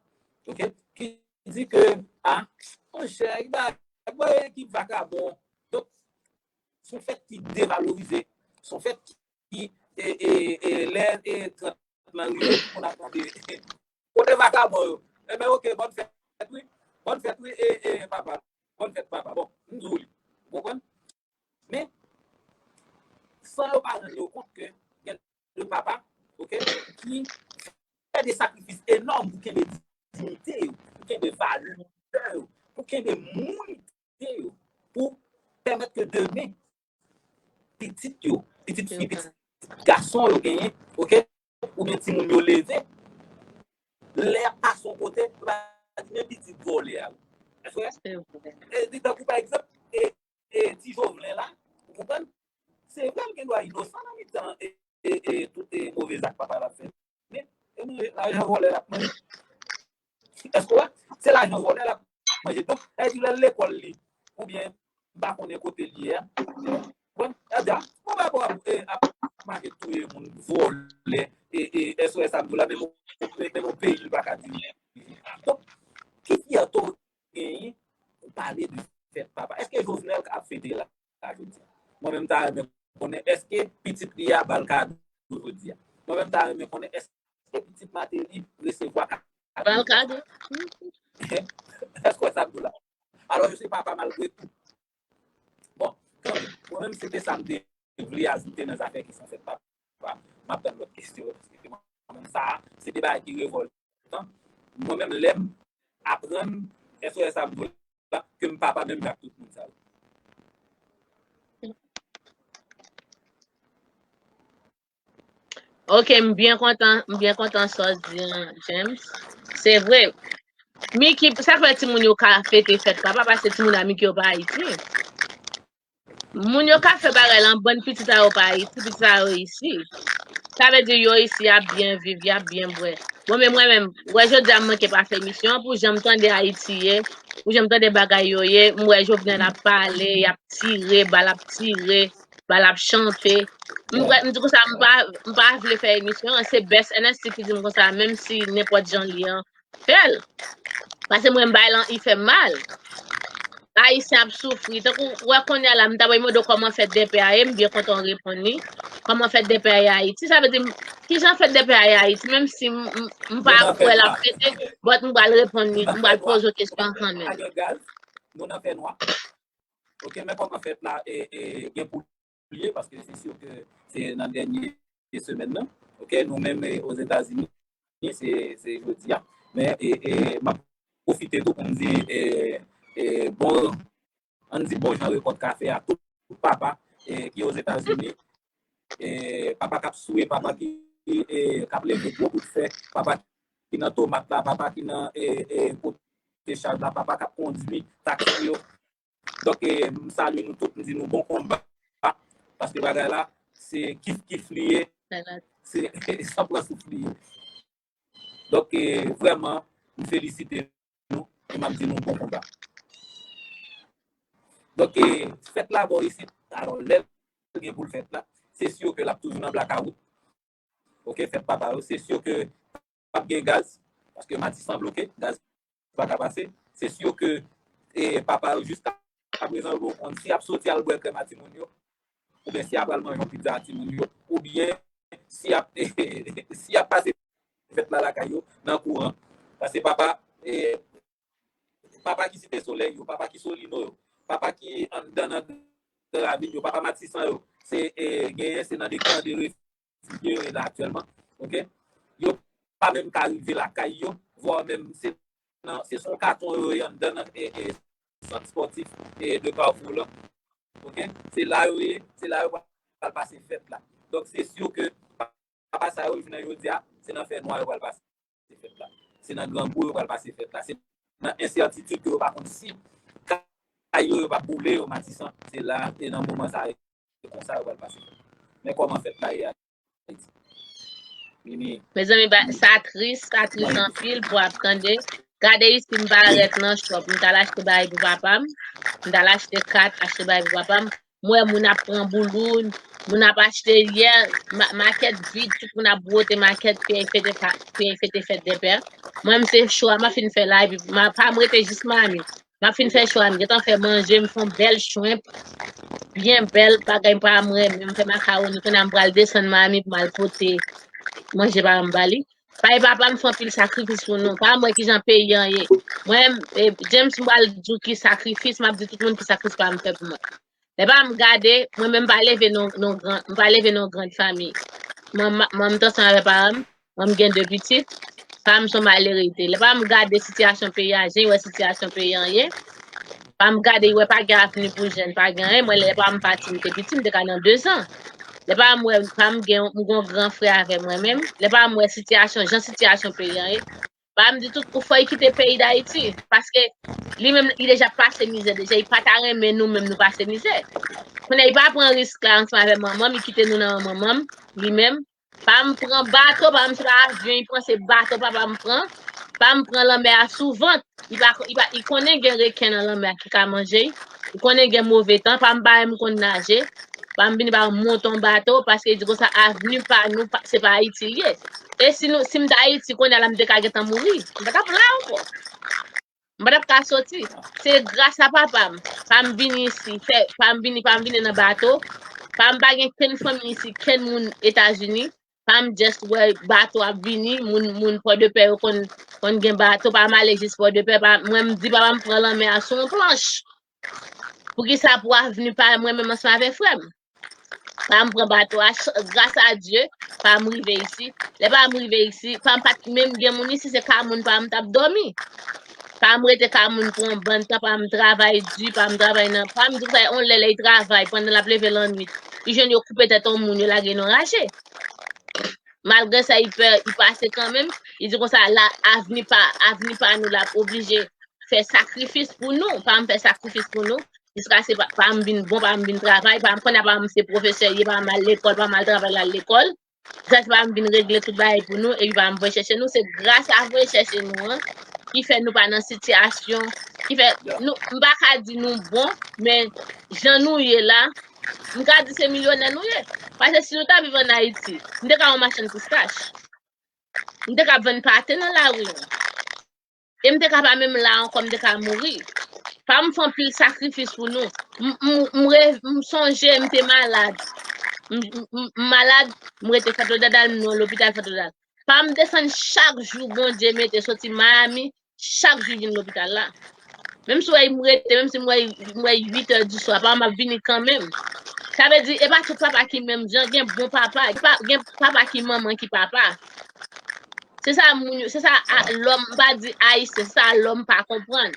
Oke? Ki di ke, a, monchè, ki ba, ba ekip vakabon. Donk, se yon fèt ki devalorize. Se yon fèt ki, e, e, e, lè, e, trant lan rive, moun ap mande, kote vakabon yo? Enben, oke, bòn fèt, wi. Bòn fèt, wi, e, e, papa. Bòn fèt, papa. Bon, m di w li. Ou konprann? Men, san yo pa rann yo kont ke gen de papa, oke, ki fè de sakrifis enòm pou kenbe diyite yo, pou kenbe valè yo, pou kenbe mounite yo, pou pèmèt ke demen, pitit yo, pitit fi, pitit gason yo genyen, oke, oubyen timoun yo leve, lè y ap pase yon kote, yo pa di men pitit vòlè a. Èske w wè? Se vre. E, di tankou pa egzanp, e, e, ti Jovenel la, ou konprann? Se vre l gen dwa inosan nan mitan, e, e, e, tout, e, move zak papa l ap fè. Men, e manje, lajan vòlè l ap manje. Èske w wè? Se lajan vòlè l ap manje. Donk, sa vle di lè l lekòl li, oubyen, m pa konnen kote l ye a. Bon, e di a, bon, pa bon, e, ap mache touye moun, vòlè, e, e, S O S a m tou la, menm, menm yon peyi l pa ka dirije. Donk, ki fyète w genyen pou pale de fèt papa? Èske Jovenel ka ap fete la, la jodi a? Mwen menm, m ta renmen konnen, èske pitit li a ba l kado jodi a? Mwen menm, m ta renmen konnen, èske pitit Martelly resevwa kado? Ba l kado. Èske w wè sa m di w la? Alò, yo se papa malgre tou. Bon, kanmenm, mwen menm, se te sa m te vle ajoute nan zafè kesyon fèt papa. M ap tann lòt kesyon yo, paske mwen menm, sa, se de bagay ki revòltan. Mwen menm, lè m aprann, èske w wè sa m di w la, ke m papa menm jan ak tout moun sa yo. Ok, m byen kontan, m byen kontan sa w di an, James. Se vre. Miki, sa k fè timoun yo ka fete fèt papa, paske timoun a Miki yo pa Ayiti. Moun yo ka fè bagay lan, bann pitit a yo pa Ayiti, pitit a yo isi. Sa vle di yo isi, y ap byen viv, y ap byen bwè. Bon, men mwen menm, wè jodi a m manke pa fè emisyon an pou jan m tande Ayiti ye, pou jan m tande bagay yo ye, m wè Jovenel ap pale, y ap tire, bal ap tire, bal ap chante. M, m di konsa, m pa, m pa vle fè emisyon an, se Best N S T ki di m konsa, menm si nenpòt jan li an, fè l. Paske mwen, m bay lan, li fè m mal. Ayisyen ap soufri. Tankou, wè kounye a la, m ta bay mande w kòman fèt dèpè a ye, m byen kontan w reponn li. Kòman fèt dèpè a ye Ayiti? Sa vle di, m, kijan fèt dèpè a ye Ayiti? Menm si m, m, m pa kwè l ap fete, but m pral reponn li, m pral poze w kesyon an kanmenm. Nou nan fè nwa. Ok, men kòman fèt la, e, e, gen pou li ye, paske se si ke se nan dènye semèn nan. Ok, nou menm, e, Ozetazini, se, se jodi a. Men, e, e, m ap pwofite tou pou m di, e, e, bon, ann di bon jan rekòt kafe a tout papa, e, ki Ozetazini, e, papa k ap souye, papa ki, e, k ap leve gwo bout fè, papa ki nan tomat la, papa ki nan, e, e, kote chaj la, papa k ap kondui taksi yo. Donk, e, m salye nou tout, m di nou bon konba, paske bagay la, se kif kif li ye, se san pran souf li ye. Donk, e, vrèman, m felisite nou, e m ap di nou bon konba. Donk, e, fèt la bò isit, alò, lè l gen pou l fèt la, se si ke l ap toujou nan blakawout. Ok, fèt papa yo, se si ke p ap gen gaz, paske Matisan bloke, gaz pa ka pase. Se si ke, e, papa yo jiska prezan yo konn si y ap soti al bwè krèm a timoun yo, oubyen si y ap al manje yon pizza a timoun yo, oubyen si y ap, si y ap pase fèt la lakay yo nan kouran. Paske papa, e, papa ki Site Solèy yo, papa ki Solino yo, papa ki anndan nan Gran Ravin yo, papa Matisan yo, se, e, genyen se nan de kan de refijye yo ye la aktyèlman. Ok? Yo pa menm ka rive lakay yo, vwa menm se nan, se sou katon yo ye anndan nan, e, e, sant spòtif, e, de Kafou lan. Ok? Se la yo ye, se la yo pral pase fèt la. Donk, se si ke papa sa yo, jounen jodi a, se nan fè nwa yo pral pase fèt la. Se nan grangou yo pral pase fèt la. Se nan ensètitid ke yo pa konn si kay yo, yo p ap boule yo Matisan. Se la, se nan moman sa yo, se konsa yo pral pase fèt la. Men kòman fèt la ye Ayiti? Mimi. Mezanmi, ba, sa tris, sa tris anpil pou ap tande. Gade isi, m parèt nan shop, m t al achte bagay pou papa m. M t al achte kat, achte bagay pou papa m. M wè moun ap pran bouloun, moun ap achte yè, ma-, makèt vid, tout moun ap bwote makèt, pou y fete pa-, pou y fete fèt dèpè. Mwen, m se cho a, m ap fin fè la, epi m a, pa m rete jis mami. M ap fin fè cho a, m gentan fè manje, m fè yon bèl shrimp, byen bèl, bagay pa m renmen, m fè makawoni, kounye a m pral desann mami pou m al pote manje pa m ba li. Paske papa m fè anpil sakrifis pou nou. Pa m wè kijan peyi an ye. Mwen, e, James, m pral di w ki sakrifis, m ap di tout moun ki sakrifis papa m fè pou mwen. Lè pa m gade, mwen menm m pa leve nan, nan gran, m pa leve nan gran fanmi. Mwen, m, mwen, m t ansanm avè paran m, mwen, m gen de pitit, pa m se yon malerite. Lè pa m gade sitiyasyon peyi a, jan y wè sitiyasyon peyi an ye, pa m gade, y wè pa gen avni pou jèn, pa gen anyen. Mwen, lè pa m pati, m te piti, m te ka nan dezan. Lè pa m wè, pa m gen, m gen yon gran frè avè mwen menm. Lè pa m wè sitiyasyon, jan sitiyasyon peyi an ye. Pa m di tout, ou fò y kite peyi Dayiti. Paske li menm, li deja pase mizè deja. Li pa ta renmen nou menm nou pase mizè. Kounye a, li pa pran risk la ansanm avè manman m, li kite nou nan manman m, li menm. Pa m pran bato, pa m se pa avyon, li pran se bato papa m pran. Pa m pran lanmè a sou vant. Li pa, li pa, li konnen gen reken nan lanmè a ki ka manje l. Li konnen gen move tan, pa m pa menm konn naje. Pa m vini pa m monte yon bato, paske li di konsa, avni pa nou, pa, se pa Ayiti l ye. E si nou, si m t Ayiti, kounye a la m te ka gentan mouri. M pa t ap la ankò. M pa t ap ka soti. Se gras a papa m. Pa m vini isi, fè, pa m vini, pa m vini nan bato. Pa m pa gen kenn fanmi isi, kenn moun Etazini. Pa m just wè bato ap vini, moun, moun Pòdepè yo konn, konn gen bato, pa m ale jis Pòdepè, pa, mwen m di papa m pran lanmè a sou yon planch. Poukisa pou avni pa mwen menm ansanm avè frè m? Pa m pran bato a, ch-, gras a Dye, pa m rive isi. Lè pa m rive isi, pa m pa t menm gen moun isi, se ka moun pa m t ap dòmi. Pa m rete ka moun pou yon bann tan, pa m travay di, pa m travay nan, pa m di sa, yon lè lè y travay, pandan l ap leve lannwit, li jwenn yo koupe tèt yon moun, yo lage nan raje. Malgre sa, li pè, li pase kanmenm. Li di konsa, la, avni pa, avni pa nou, l ap oblije fè sakrifis pou nou. Pa m fè sakrifis pou nou. Jiska se pa, pa m vin bon, pa m vin travay, pa m konnen, pa m se pwofesè ye, pa m al lekòl, pa m al travay, al lekòl. Sa se pa m vin regle tout bagay pou nou, epi pa m voye chèche nou. Se gras a voye chèche nou an ki fè nou pa nan sitiyasyon, ki fè nou, m pa ka di nou bon, men jan nou ye la, m ka di se milyonè nou ye. Paske si nou ta viv ann Ayiti, m te ka yon machann pistach. M te ka vann pate nan lari an. E m te ka pa menm la ankò, m te ka mouri. Pa m fè anpil sakrifis pou nou. M, m, m, re- m sonje m te malad. M, m, m, m malad, m rete Fètodadal, m nan lopital Fètodadal. Pa m desann chak jou Bondye mete soti Miami, chak jou vin lopital la. Menm si w wè m rete, menm si m wè, m wè uit è di swa, pa m ap vini kanmenm. Sa vle di, e pa tout papa ki menm jan, gen bon papa, gen pa- gen papa ki manman ki papa. Se sa moun yo, se sa a- lòm, m pa di ayisyen, se sa lòm pa konprann.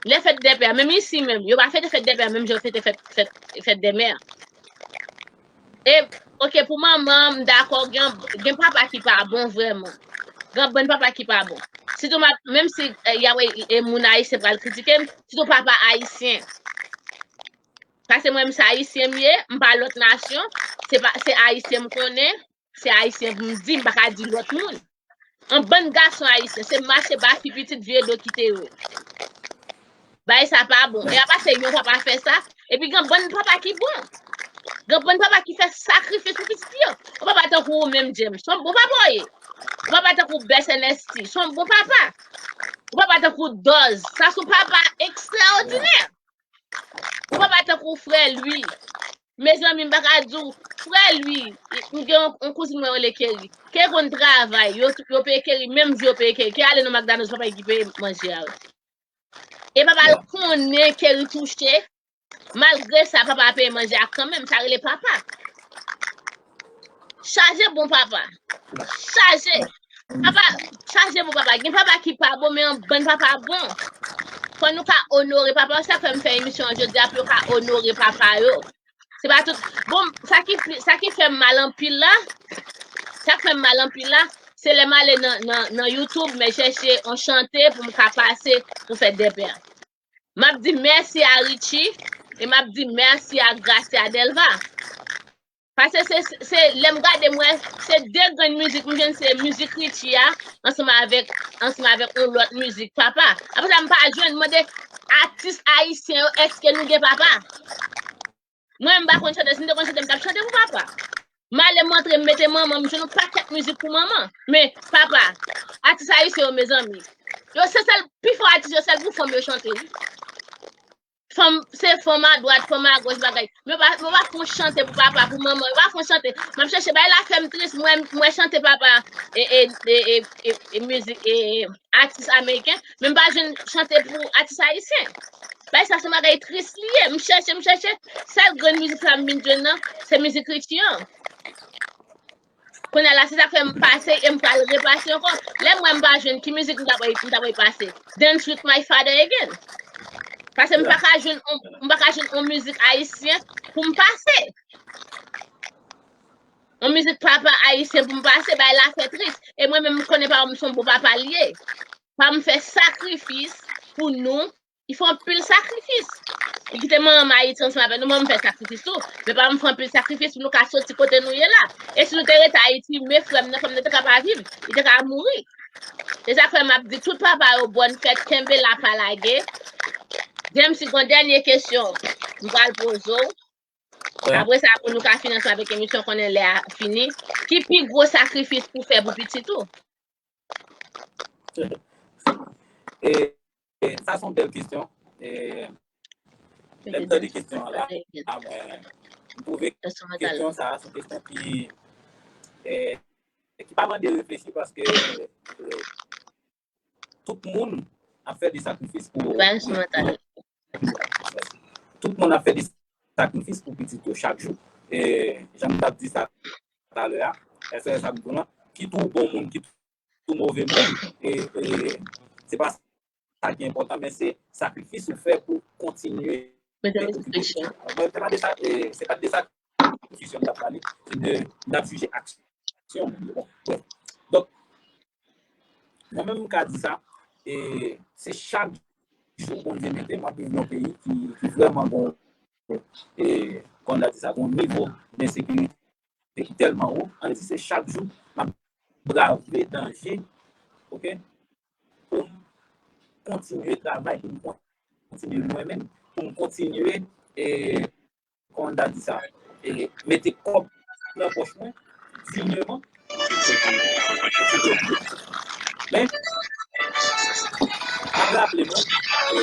Lè fèt dèpè a, menm isi menm, yo pa fete fèt dèpè a menm jan yo fete fèt, fèt, fèt dèmè a. E, oke, pou manman, m dakò, gen, gen papa ki pa bon vrèman. Gen bann papa ki pa bon. Sitou, m ap- menm si, eh, y a wè, e moun ayisyen pral kritike m, sitou papa ayisyen. Paske mwen, m se ayisyen m ye, m pa lòt nasyon, se pa, se ayisyen m konnen, se ayisyen pou m di, m pa ka di lòt moun. Yon bann gason ayisyen, se mache ba fi pitit vye do kite yo. Bagay sa pa bon. E apa se yon papa fè sa, epi gen bann papa ki bon. Gen bann papa ki fè sakrifis pou pitit yo. Yon papa tankou ou menm, James, se yon bon papa w ye. Yon papa tankou Best N S T, se yon bon papa. Yon papa tankou Dòz, sa se yon papa ekstraòdinè. Yon papa tankou frè Lwi. Mezanmi, m pa ka di w, frè Lwi, m gen yon, yon kouzin mwen rele Keri. Keri konn travay, yo, yo peye Keri, menm jou yo peye Keri. Keri ale nan McDonald's, papa ki peye manje a, wi. E papa l konnen Keri touche, malgre sa, papa a peye manje a kanmenm, sa rele papa. Chaje bon papa. Chaje. Papa, chaje bon papa. Gen papa ki pa bon, men yon bann papa bon. Fò nou ka onore papa yo. Se sa k fè m fè emisyon an jodi a, pou yo ka onore papa yo. Se pa tout. Bon, sa ki pli- sa ki fè m mal anpil la, sa k fè m mal anpil la, se lè m ale nan, nan, nan YouTube, m chèche yon chante pou m ka pase pou fèt dèpè a. M ap di mèsi a Richie e m ap di mèsi a Gracia Delva. Paske se, se, se lè m gade, m wè se de grenn mizik m jwenn, se mizik Richie a ansanm avèk, ansanm avèk yon lòt mizik papa. Apre sa, m pa jwenn, m mande atis ayisyen yo, èske nou gen papa? Mwen, m pa konn chante, si m te konn chante, m t ap chante pou papa. M ale m antre, m mete manman, m jwenn yon pakèt mizik pou manman. Men, papa, atis ayisyen yo, mezanmi. Yo, se sèl, pifò atis yo, sèl pou fanm yo chante, wi. Fanm, se fanm adwat, fanm agoch, bagay. Men yo pa, yo pa fè yon chante pou papa, pou manman, yo pa fè yon chante. M ap chèche, bagay la fè m tris, mwen, mwen chante papa, e, e, e, e, e, e mizik, e, atis ameriken, men m pa jwenn chante pou atis ayisyen. Bagay sa se yon bagay tris li ye. M chèche, m chèche, sèl grenn mizik sa m vin jwenn nan, se mizik Richie an. Kounye a la, se sa k fè m pase e m pral repase ankò. Lè m wè m pa jwenn, ki mizik m ta pral, m ta pral pase? Dance with my father again. Paske m pa ka jwenn on- m pa ka jwenn yon mizik ayisyen pou m pase. Yon mizik papa ayisyen pou m pase, bagay la fè tris. E mwen menm, m konnen papa m se yon bon papa li ye. Papa m fè sakrifis pou nou. Li fè anpil sakrifis. Li kite manman m Ayiti ansanm avèk nou. Manman m fè sakrifis tou. Men papa m fè anpil sakrifis pou nou ka soti kote nou ye la. E si nou te rete Ayiti, men frè m nan, frè m nan te ka pa viv. Li te ka mouri. Se sa k fè m ap di tout papa yo bòn fèt, kenbe la, pa lage. James, si gon dènye kesyon, m pral poze w. Apre sa, pou nou ka fini ansanm avèk emisyon, konnen lè a fini. Ki pi gwo sakrifis ou fè pou pitit ou? E, e sa se yon bèl kesyon. E, lè m tande kesyon an la, a mwen, m twouve kesyon sa a se yon kesyon ki, e, ki pa mande reflechi paske, e, tout moun ap fè de sakrifis pou. Tout moun ap fè de sakrifis pou pitit yo chak jou. E, jan m t ap di sa talè a, èske sa m di w lan, kit ou bon moun, kit ou move moun, e, e, se pa sa ki enpòtan, men se sakrifis ou fè pou kontinye. Mete reflechi. Se pa de sa, e, se pa de sakrifis yo m t ap pale, se de, m t ap jije aksyon. Bon, bref. Donk, mwen menm m ka di sa, e se chak jou Bondye mete m ap viv nan yon peyi ki, ki vrèman gon, e, kòman n a di sa, gon nivo d ensekirite ki tèlman wo, ann di se chak jou m ap brave danje, oke, pou m kontinye travay, pou m kontinye mwen menm, pou m kontinye, e, kòman n ta di sa, e, mete kòb nan pòch mwen, diyman. Men, m ap raple mwen, e,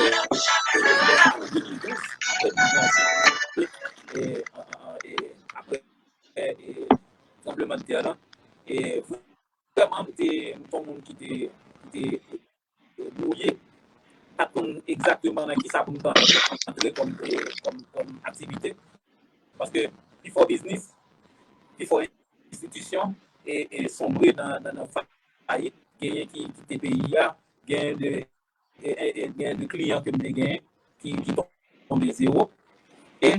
an de mil douz, apre mouvman, e, e, apre, e, e, tranblemanntè lan, e, vrèman, m te, m te yon moun ki te, ki te bwouye, pa t konn egzakteman nan kisa pou m ta antre kòm, kòm, kòm aktivite. Paske pifò biznis, pifò enstitisyon e, e sonbre nan, nan, nan fayit, genyen ki kite peyi a, genyen de, e, e, e, genyen de kliyan ke m te genyen ki, ki tonbe zewo. E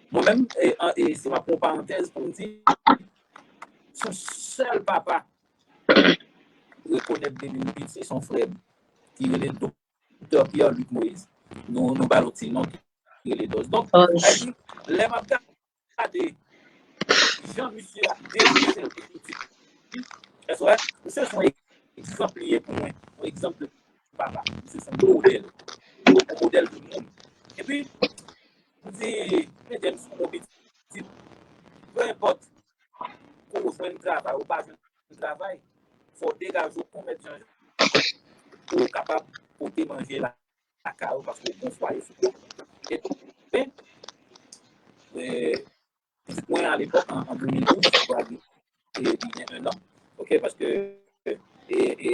mwen menm, e, an- e si m ap pran yon parantèz pou m di, se yon sèl papa rekonèt depi m piti, se yon frè m ki rele Doktè Pierre Luc Moïse. Nou, nou ba l yon ti non ki rele Dòz. Donk, sa vle di, lè m ap gade jan misye ap devlope l depi piti, èske misye se yon egzanp li ye pou mwen, yon egzanp de papa, misye se yon modèl, yon modèl de moun. Epi, m di, men James, ou pitit, peu importe, ke w jwenn travay ou pa jwenn travay, fò w degaje w konmèt jan pou w kapab pote manje lakay ou paske w gon fwaye sou kò w. E tou, men, e, pitit mwen alepòk, an, an de mil douz, sa pral gen, e, li gen un an, oke, paske, e, e,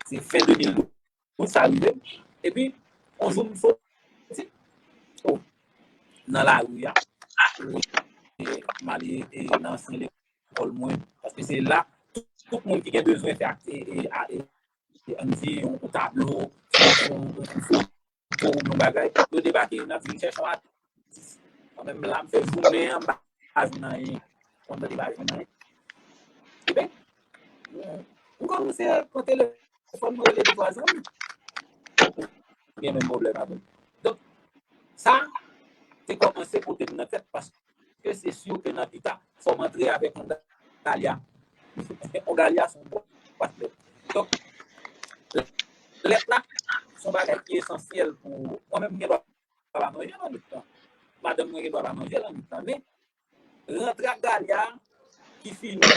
se fen de mil douz, sa rive. Epi, yon jou m soti, o, nan lari a, e, e, m ale, e, nan ansyen lekòl mwen, paske se la, tout, tout moun ki gen bezwen fè ak, e, e, a- e, e, ann di, yon, yon tablo, yon, yon, yon foto, yon bagay, yo debake, n ap di, "M chèche yon atis." Mwen menm la, m fè jounen an, m pa jwenn anyen. Konn tande pa jwenn anyen. Ebyen, m kòmanse pran telefòn, mwen rele de twa zanmi. Gen menm pwoblèm avè m. Donk, sa te kòmanse pote m nan tèt paske se si ke nan pita, fò m antre avèk yon galya. Yon galya se yon bwat lèt. Donk, lèt la, se yon bagay ki esansyèl pou mwen menm, m gen dwa pa manje nan nwit lan. Madanm mwen gen dwa pa manje nan nwit lan. Men, rantre ak galya ki fini,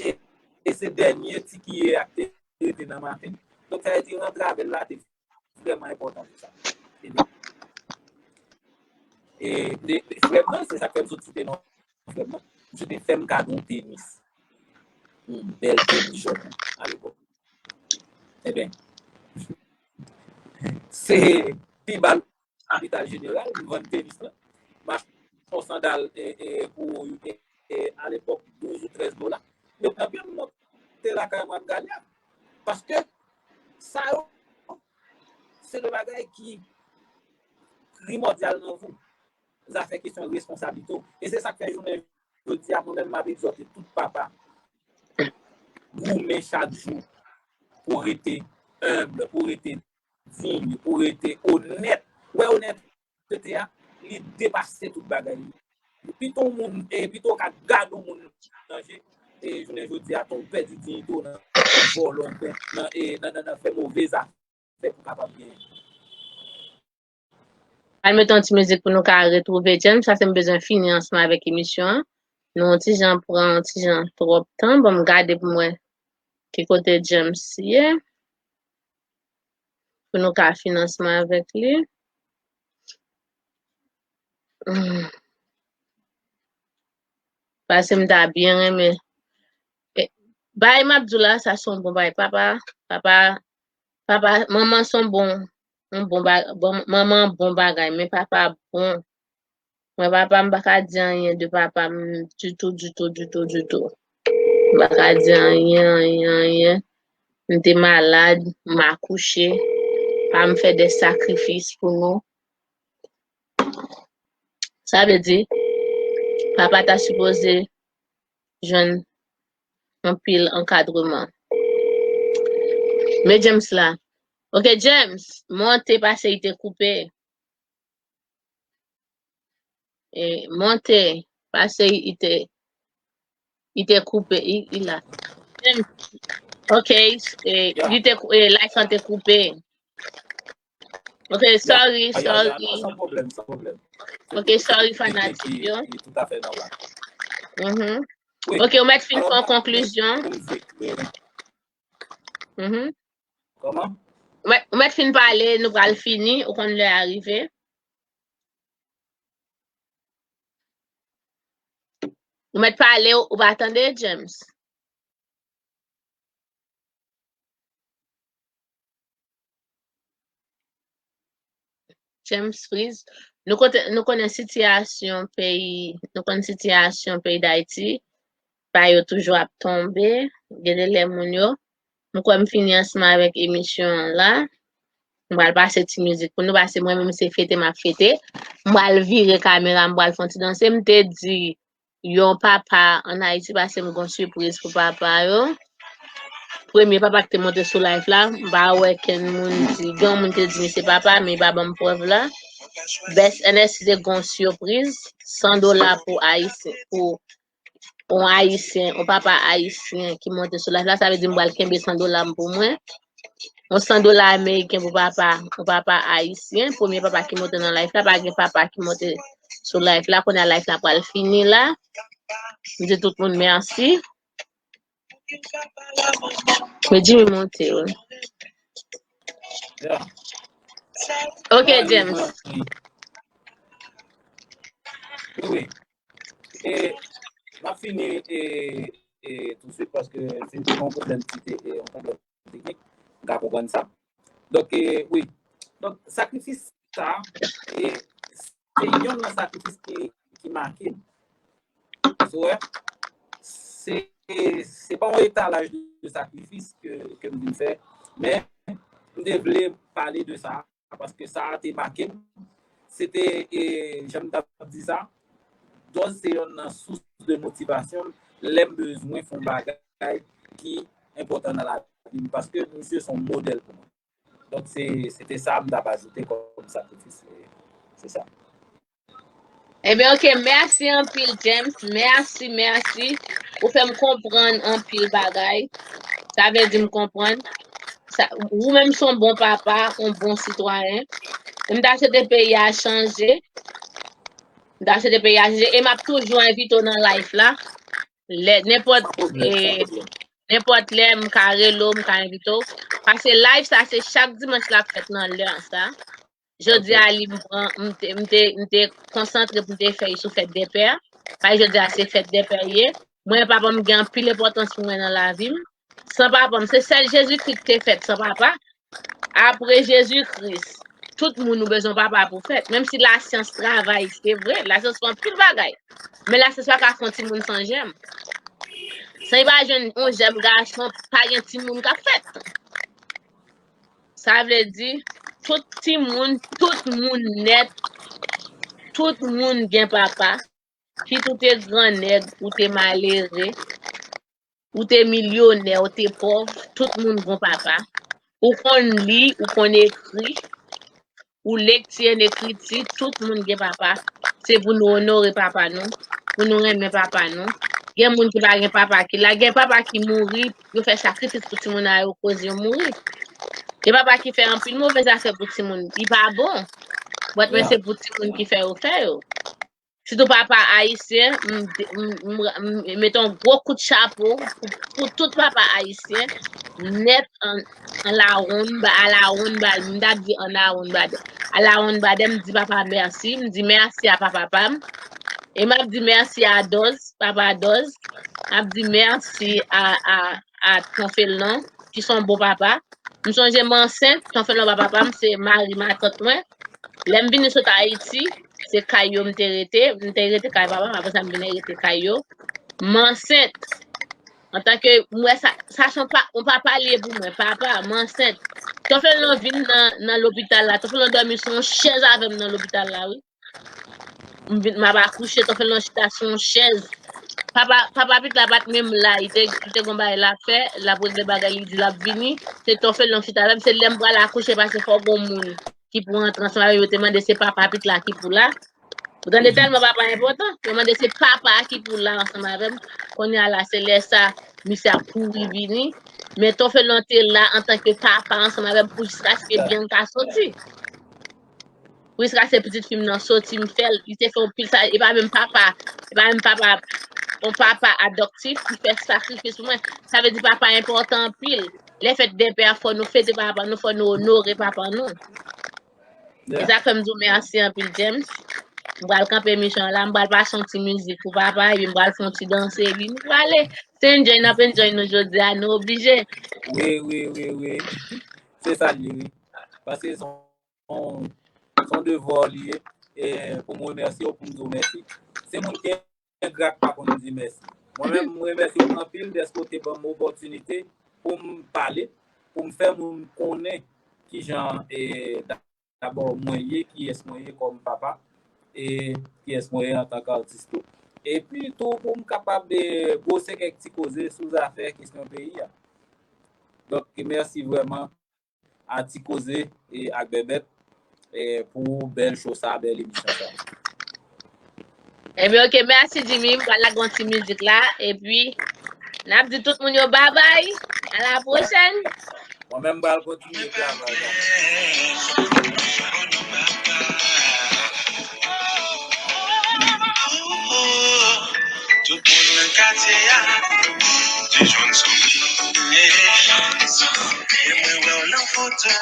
e, e se dènye ti kiye a ki te rete nan maten. Donk, sa vle di rantre avè l la te vrèman enpòtan pou sa. Ebyen, e, de, de, frè m nan, se sa k fè m sot site non frè m nan. Misye te fè m kado yon tenis. Yon bèl tenis jòn alepòk. Ebyen, se pi ba l Kapital Jeneral, m vann tenis lan. M achte yon sandal, e, e, pou, e, e, alepòk, douz ou trèz dola. Yo pran pye m monte lakay mwen ak galya. Paske sa yo, se de bagay ki primòdyal nan vi w. Zafè kesyon responsablite w. E se sa k fè jounen jodi a, mwen menm, m ap egzòte tout papa goumen chak jou pou rete enb, pou rete diy, pou rete onèt. Ou wè onètete a, li depase tout bagay. Pito yon moun, e pito w ka gade yon moun nan je, e jounen jodi a, tan w pèdi diyite w nan vòlè, nan, e, nan, nan, nan fè move zafè pou w kapab genyen. Al mete yon ti mizik pou nou ka retwouve James, paske m bezwen fini ansanm avèk emisyon an. Nou yon ti jan pran yon ti jan twòp tan. Bon, m gade pou m wè ki kote James ye. Pou nou ka fin ansanm avèk li. Hmm. Paske m ta byen renmen. E, bay m ap di w la, sa se yon bon bay. Papa, papa, papa, manman se yon bon, yon bon ba-, bon, manman bon bagay, men papa bon. Mwen, papa m, m pa ka di anyen de papa m ditou, ditou, ditou, ditou. M pa ka di anyen, anyen, anyen. M te malad, m akouche. Pa m fè de sakrifis pou nou. Sa vle di, papa ta sipoze jwenn anpil ankadreman. Men James la. Ok, James, monte pase li te koupe. E, monte pase li te, li te koupe, li, li la. James, ok, e, li te kou-, e, live lan te koupe. Ok, sorry, sorry. San pwoblèm, san pwoblèm. Ok, sorry, fanatik yo. Li toutafè nòmal. Mhm. Ok, ou mèt fin fè yon konklizyon. Mhm. Kòman? Ou mèt, ou mèt fin pale, nou pral fini, ou konn lè a rive. Ou mèt pale, ou pa tande, James? James Freeze. Nou kote, nou konnen sitiyasyon peyi, nou konnen sitiyasyon peyi Dayiti, pa yo toujou ap tonbe, gen de lè moun yo. M kwè m fini ansanm avèk emisyon an la. M pral pase ti mizik pou nou, paske mwen menm se fete m ap fete. M pral vire kamera, m pral fè yon ti danse. M te di yon papa ann Ayiti, paske m gon sipriz pou papa yo. Premye papa ki te monte sou live la, m pa wè kenn moun di, gen yon moun te di misye papa, men li pa ban m prèv la. Best N S te gon sipriz, san dola pou Ayisyen, pou yon Ayisyen, yon papa ayisyen ki monte sou live la, sa vle di m pral kenbe san dola m pou mwen. Yon san dola ameriken pou papa, yon papa ayisyen, premye papa ki monte nan live la, pa gen papa ki monte sou live la, kounye a live la pral fini la. M di tout moun mèsi. Men Jimmy monte, wi. Ok, James. Wi, wi. E, m ap fini, e, e, tousuit paske se te yon pwoblèm ki te, e, yon pwoblèm teknik. M ka konprann sa. Donk, e, wi. Donk, sakrifis sa, e, se yonn nan sakrifis ki, ki make m. Paske, wè, se, se pa yon etalaj de sakrifis ke, ke m vin fè, men m te vle pale de sa. Paske sa a te make m. Se te, e, jan m t ap di sa, dòz se yonn nan sous de motivasyon m lè m bezwen fè yon bagay ki enpòtan nan lavi m, paske misye se yon modèl pou mwen. Donk, se, se te sa m t ap ajoute kòm sakrifis. E, se sa. Ebyen, ok, mèsi anpil, James. Mèsi, mèsi. Ou fè m konprann anpil bagay. Sa vle di m konprann. Sa, ou menm se yon bon papa, yon bon sitwayen. E m ta swete peyi a chanje. M ta swete peyi a chanje. E m ap toujou envite w nan live la. Lè, nenpòt, e, nenpòt lè, m ka rele w, m ka envite w. Paske live sa, se chak dimanch l ap fèt nan lè sa. Jodi a li m pran, m te, m te, m te konsantre pou m te fè l sou fèt dè pè. Paske jodi a se fèt dè pè ye. Mwen, papa m gen anpil enpòtans pou mwen nan lavi m. San papa m, se sèl Jezikri ki te fèt san papa. Apre Jezikri, tout moun ou bezwen papa pou fèt. Menm si lasyans travay, se vre, lasyans fè anpil bagay. Men lasyans pa ka fè yon timoun san jèm. San li pa jwenn yon jèm gason, pa gen timoun k ap fèt. Sa vle di, tout timoun, tout moun nèt, tout moun gen papa. Kit ou te grannèg, ou te malere, ou te milyonè, ou te pòv, tout moun gon papa. Ou konn li, ou konn ekri, ou lekti an ekriti, tout moun gen papa. Se pou nou onore papa nou, pou nou renmen papa nou. Gen moun ki pa gen papa ki la, gen papa ki mouri, yo fè sakrifis pou timoun a yo koz yo mouri. Gen papa ki fè anpil move zafè pou timoun, li pa bon. But men se pou timoun ki fè yo fè yo. Sitou papa ayisyen, m, m, m, m mete yon gwo kout chapo pou, pou tout papa ayisyen, nèt an, an lawon, ba, a lawon, ba, m t ap di an lawon, ba, a lawon, ba, m di papa mèsi, m di mèsi a papa pa m, e m ap di mèsi a Dòz, papa Dòz, m ap di mèsi a, a, a Tonfelan, ki se yon bon papa. M sonje m ansent, Tonfelan pa papa m, se mari matant mwen. Lè m vini sot Ayiti, se kay yo m te rete. M te rete kay papa m, apre sa m vin rete kay yo. M ansent. Antanke, m wè sa, sa se yon pa, yon papa li ye pou mwen, papa, m ansent. Tonfelan vin nan, nan lopital la, Tonfelan dòmi sou yon chèz avè m nan lopital la, wi. M vin, m ap akouche, Tonfelan chita sou yon chèz. Papa, papa Pit la pa t menm la, li te, li te gon bagay l ap fè, l ap regle bagay, li di l ap vini. Se Tòfè l nan chita avè m, se lè m pral akouche, paske fò gon moun ki pou antre ansanm avè m, yo te mande se papa Pit la ki pou la. Ou tande tèlman papa enpòtan, yo mande se papa ki pou la ansanm avè m. Kounye a la, se lè sa, misye ap kouri vini. Men Tòfè l te la antanke papa ansanm avè m pou jiskaske Bianca soti. Prisca se pitit fi m nan soti m fè l, li te fè yon pil sa, e pa menm papa, e pa menm papa, yon papa adoptif ki fè sakrifis pou mwen. Sa vle di papa enpòtan anpil. Lè fèt dè pè a fò nou fete papa nou, fò nou onore papa nou. E sa k fè m di w mèsi anpil, James. M pral kanpe emisyon an la, m pral pase yon ti mizik pou papa, epi m pral fè yon ti danse, epi nou prale. Se enjoy n ap enjoy nou jodi a, nou oblije. Wi, wi, wi, wi. Se sa l ye, wi. Paske se yon, se yon devwa w li ye, e, pou m remèsye w, pou m di w mèsi. Se moun ki engra k pa konn di mèsi. Mwen menm, m remèsye w anpil dèske w te ban m opòtinite pou m pale, pou m fè moun konnen kijan, e, dabò mwen ye, kiyès mwen ye kòm papa, e kiyès mwen ye antanke atis tou. Epi tou pou m kapab, e, brose kèk ti koze sou zafè kesyon peyi a. Donk, mèsi vrèman a Ti Koze e ak Bèbèt, e, pou bèl show sa, bèl emisyon sa. Ebyen, oke, mèsi Jimmy. M pral lage yon ti mizik la, epi n ap di tout moun yo babay. A la pwochèn. Mwen menm m pral kontinye travay la. Tout moun nan katye a te jwenn sou li. E mwen wè w nan foto,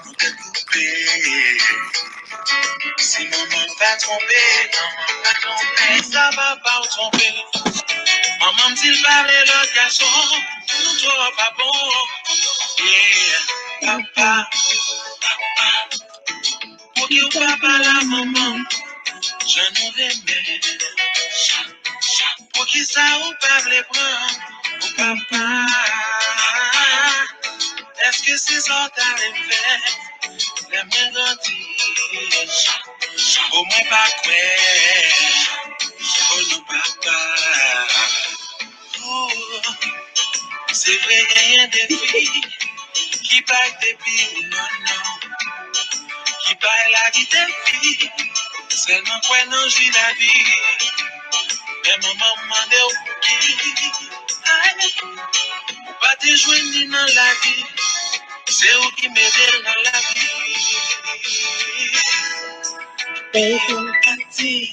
nou te koupe. Si manman pa twonpe, manman pa twonpe, sa papa w twonpe. Manman m di l pa vle lòt gason, nou twò pa bon. Yeah, papa, papa. Pouki w pa pale a manman m jan nou renmen? Poukisa ou pa vle pran pou papa? Èske se sa w ta renmen fè lè mwen grandi? O mwen pa kwè. O non papa. Se vre genyen de fi ki bay depi ou non non, ki bay lavi depi sèlman kwè nan jwi lavi. Men manman m mande w pouki ou pa te jwenn li nan lavi. Se ou ki mete l nan lavi. Baby.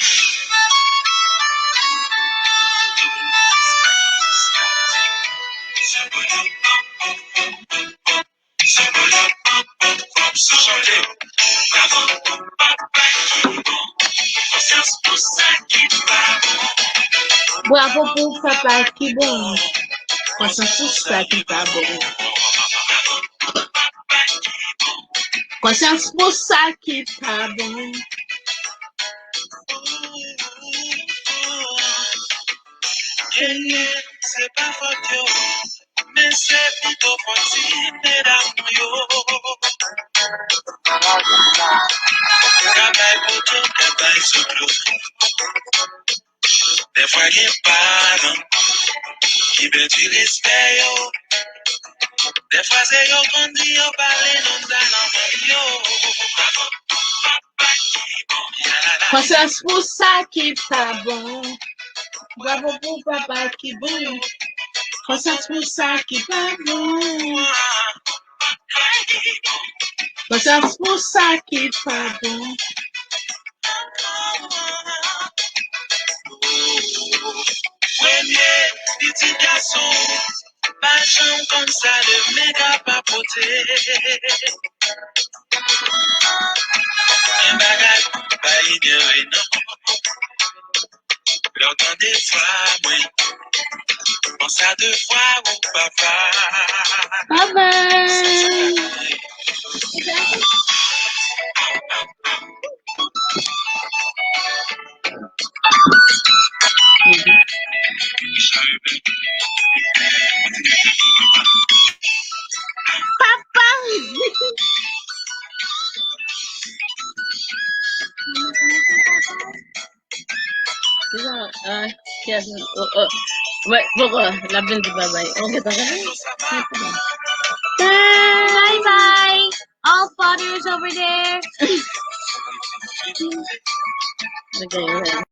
Bravo pou papa ki bon. Konsyans pou sa ki pa bon. Konsyans pou sa ki pa bon. Genyen, se pa fòt yo, men se pito fòt ti medam nou yo. Ka bay poto, ka bay zoklo. Dèfwa gen paran ki pèdi respè yo. Dèfwa se yo kondi yo pale nou ta nan manm yo. Konsyans pou sa ki pa bon. Bravo pou papa ki bon. Konsyans pou sa ki pa bon. Konsyans pou sa ki pa bon. Premye pitit gason pa janm konn sa de mega pa pote. Gen bagay pa inere non. Lè w tande vwa mwen, panse a de fwa ou papa. Bye bye. Papa. Yes, oh, oh. Wè, poko, l ap vin di babay. Ok, ta gade. Bye bye. All fathers over there. Ok, ok.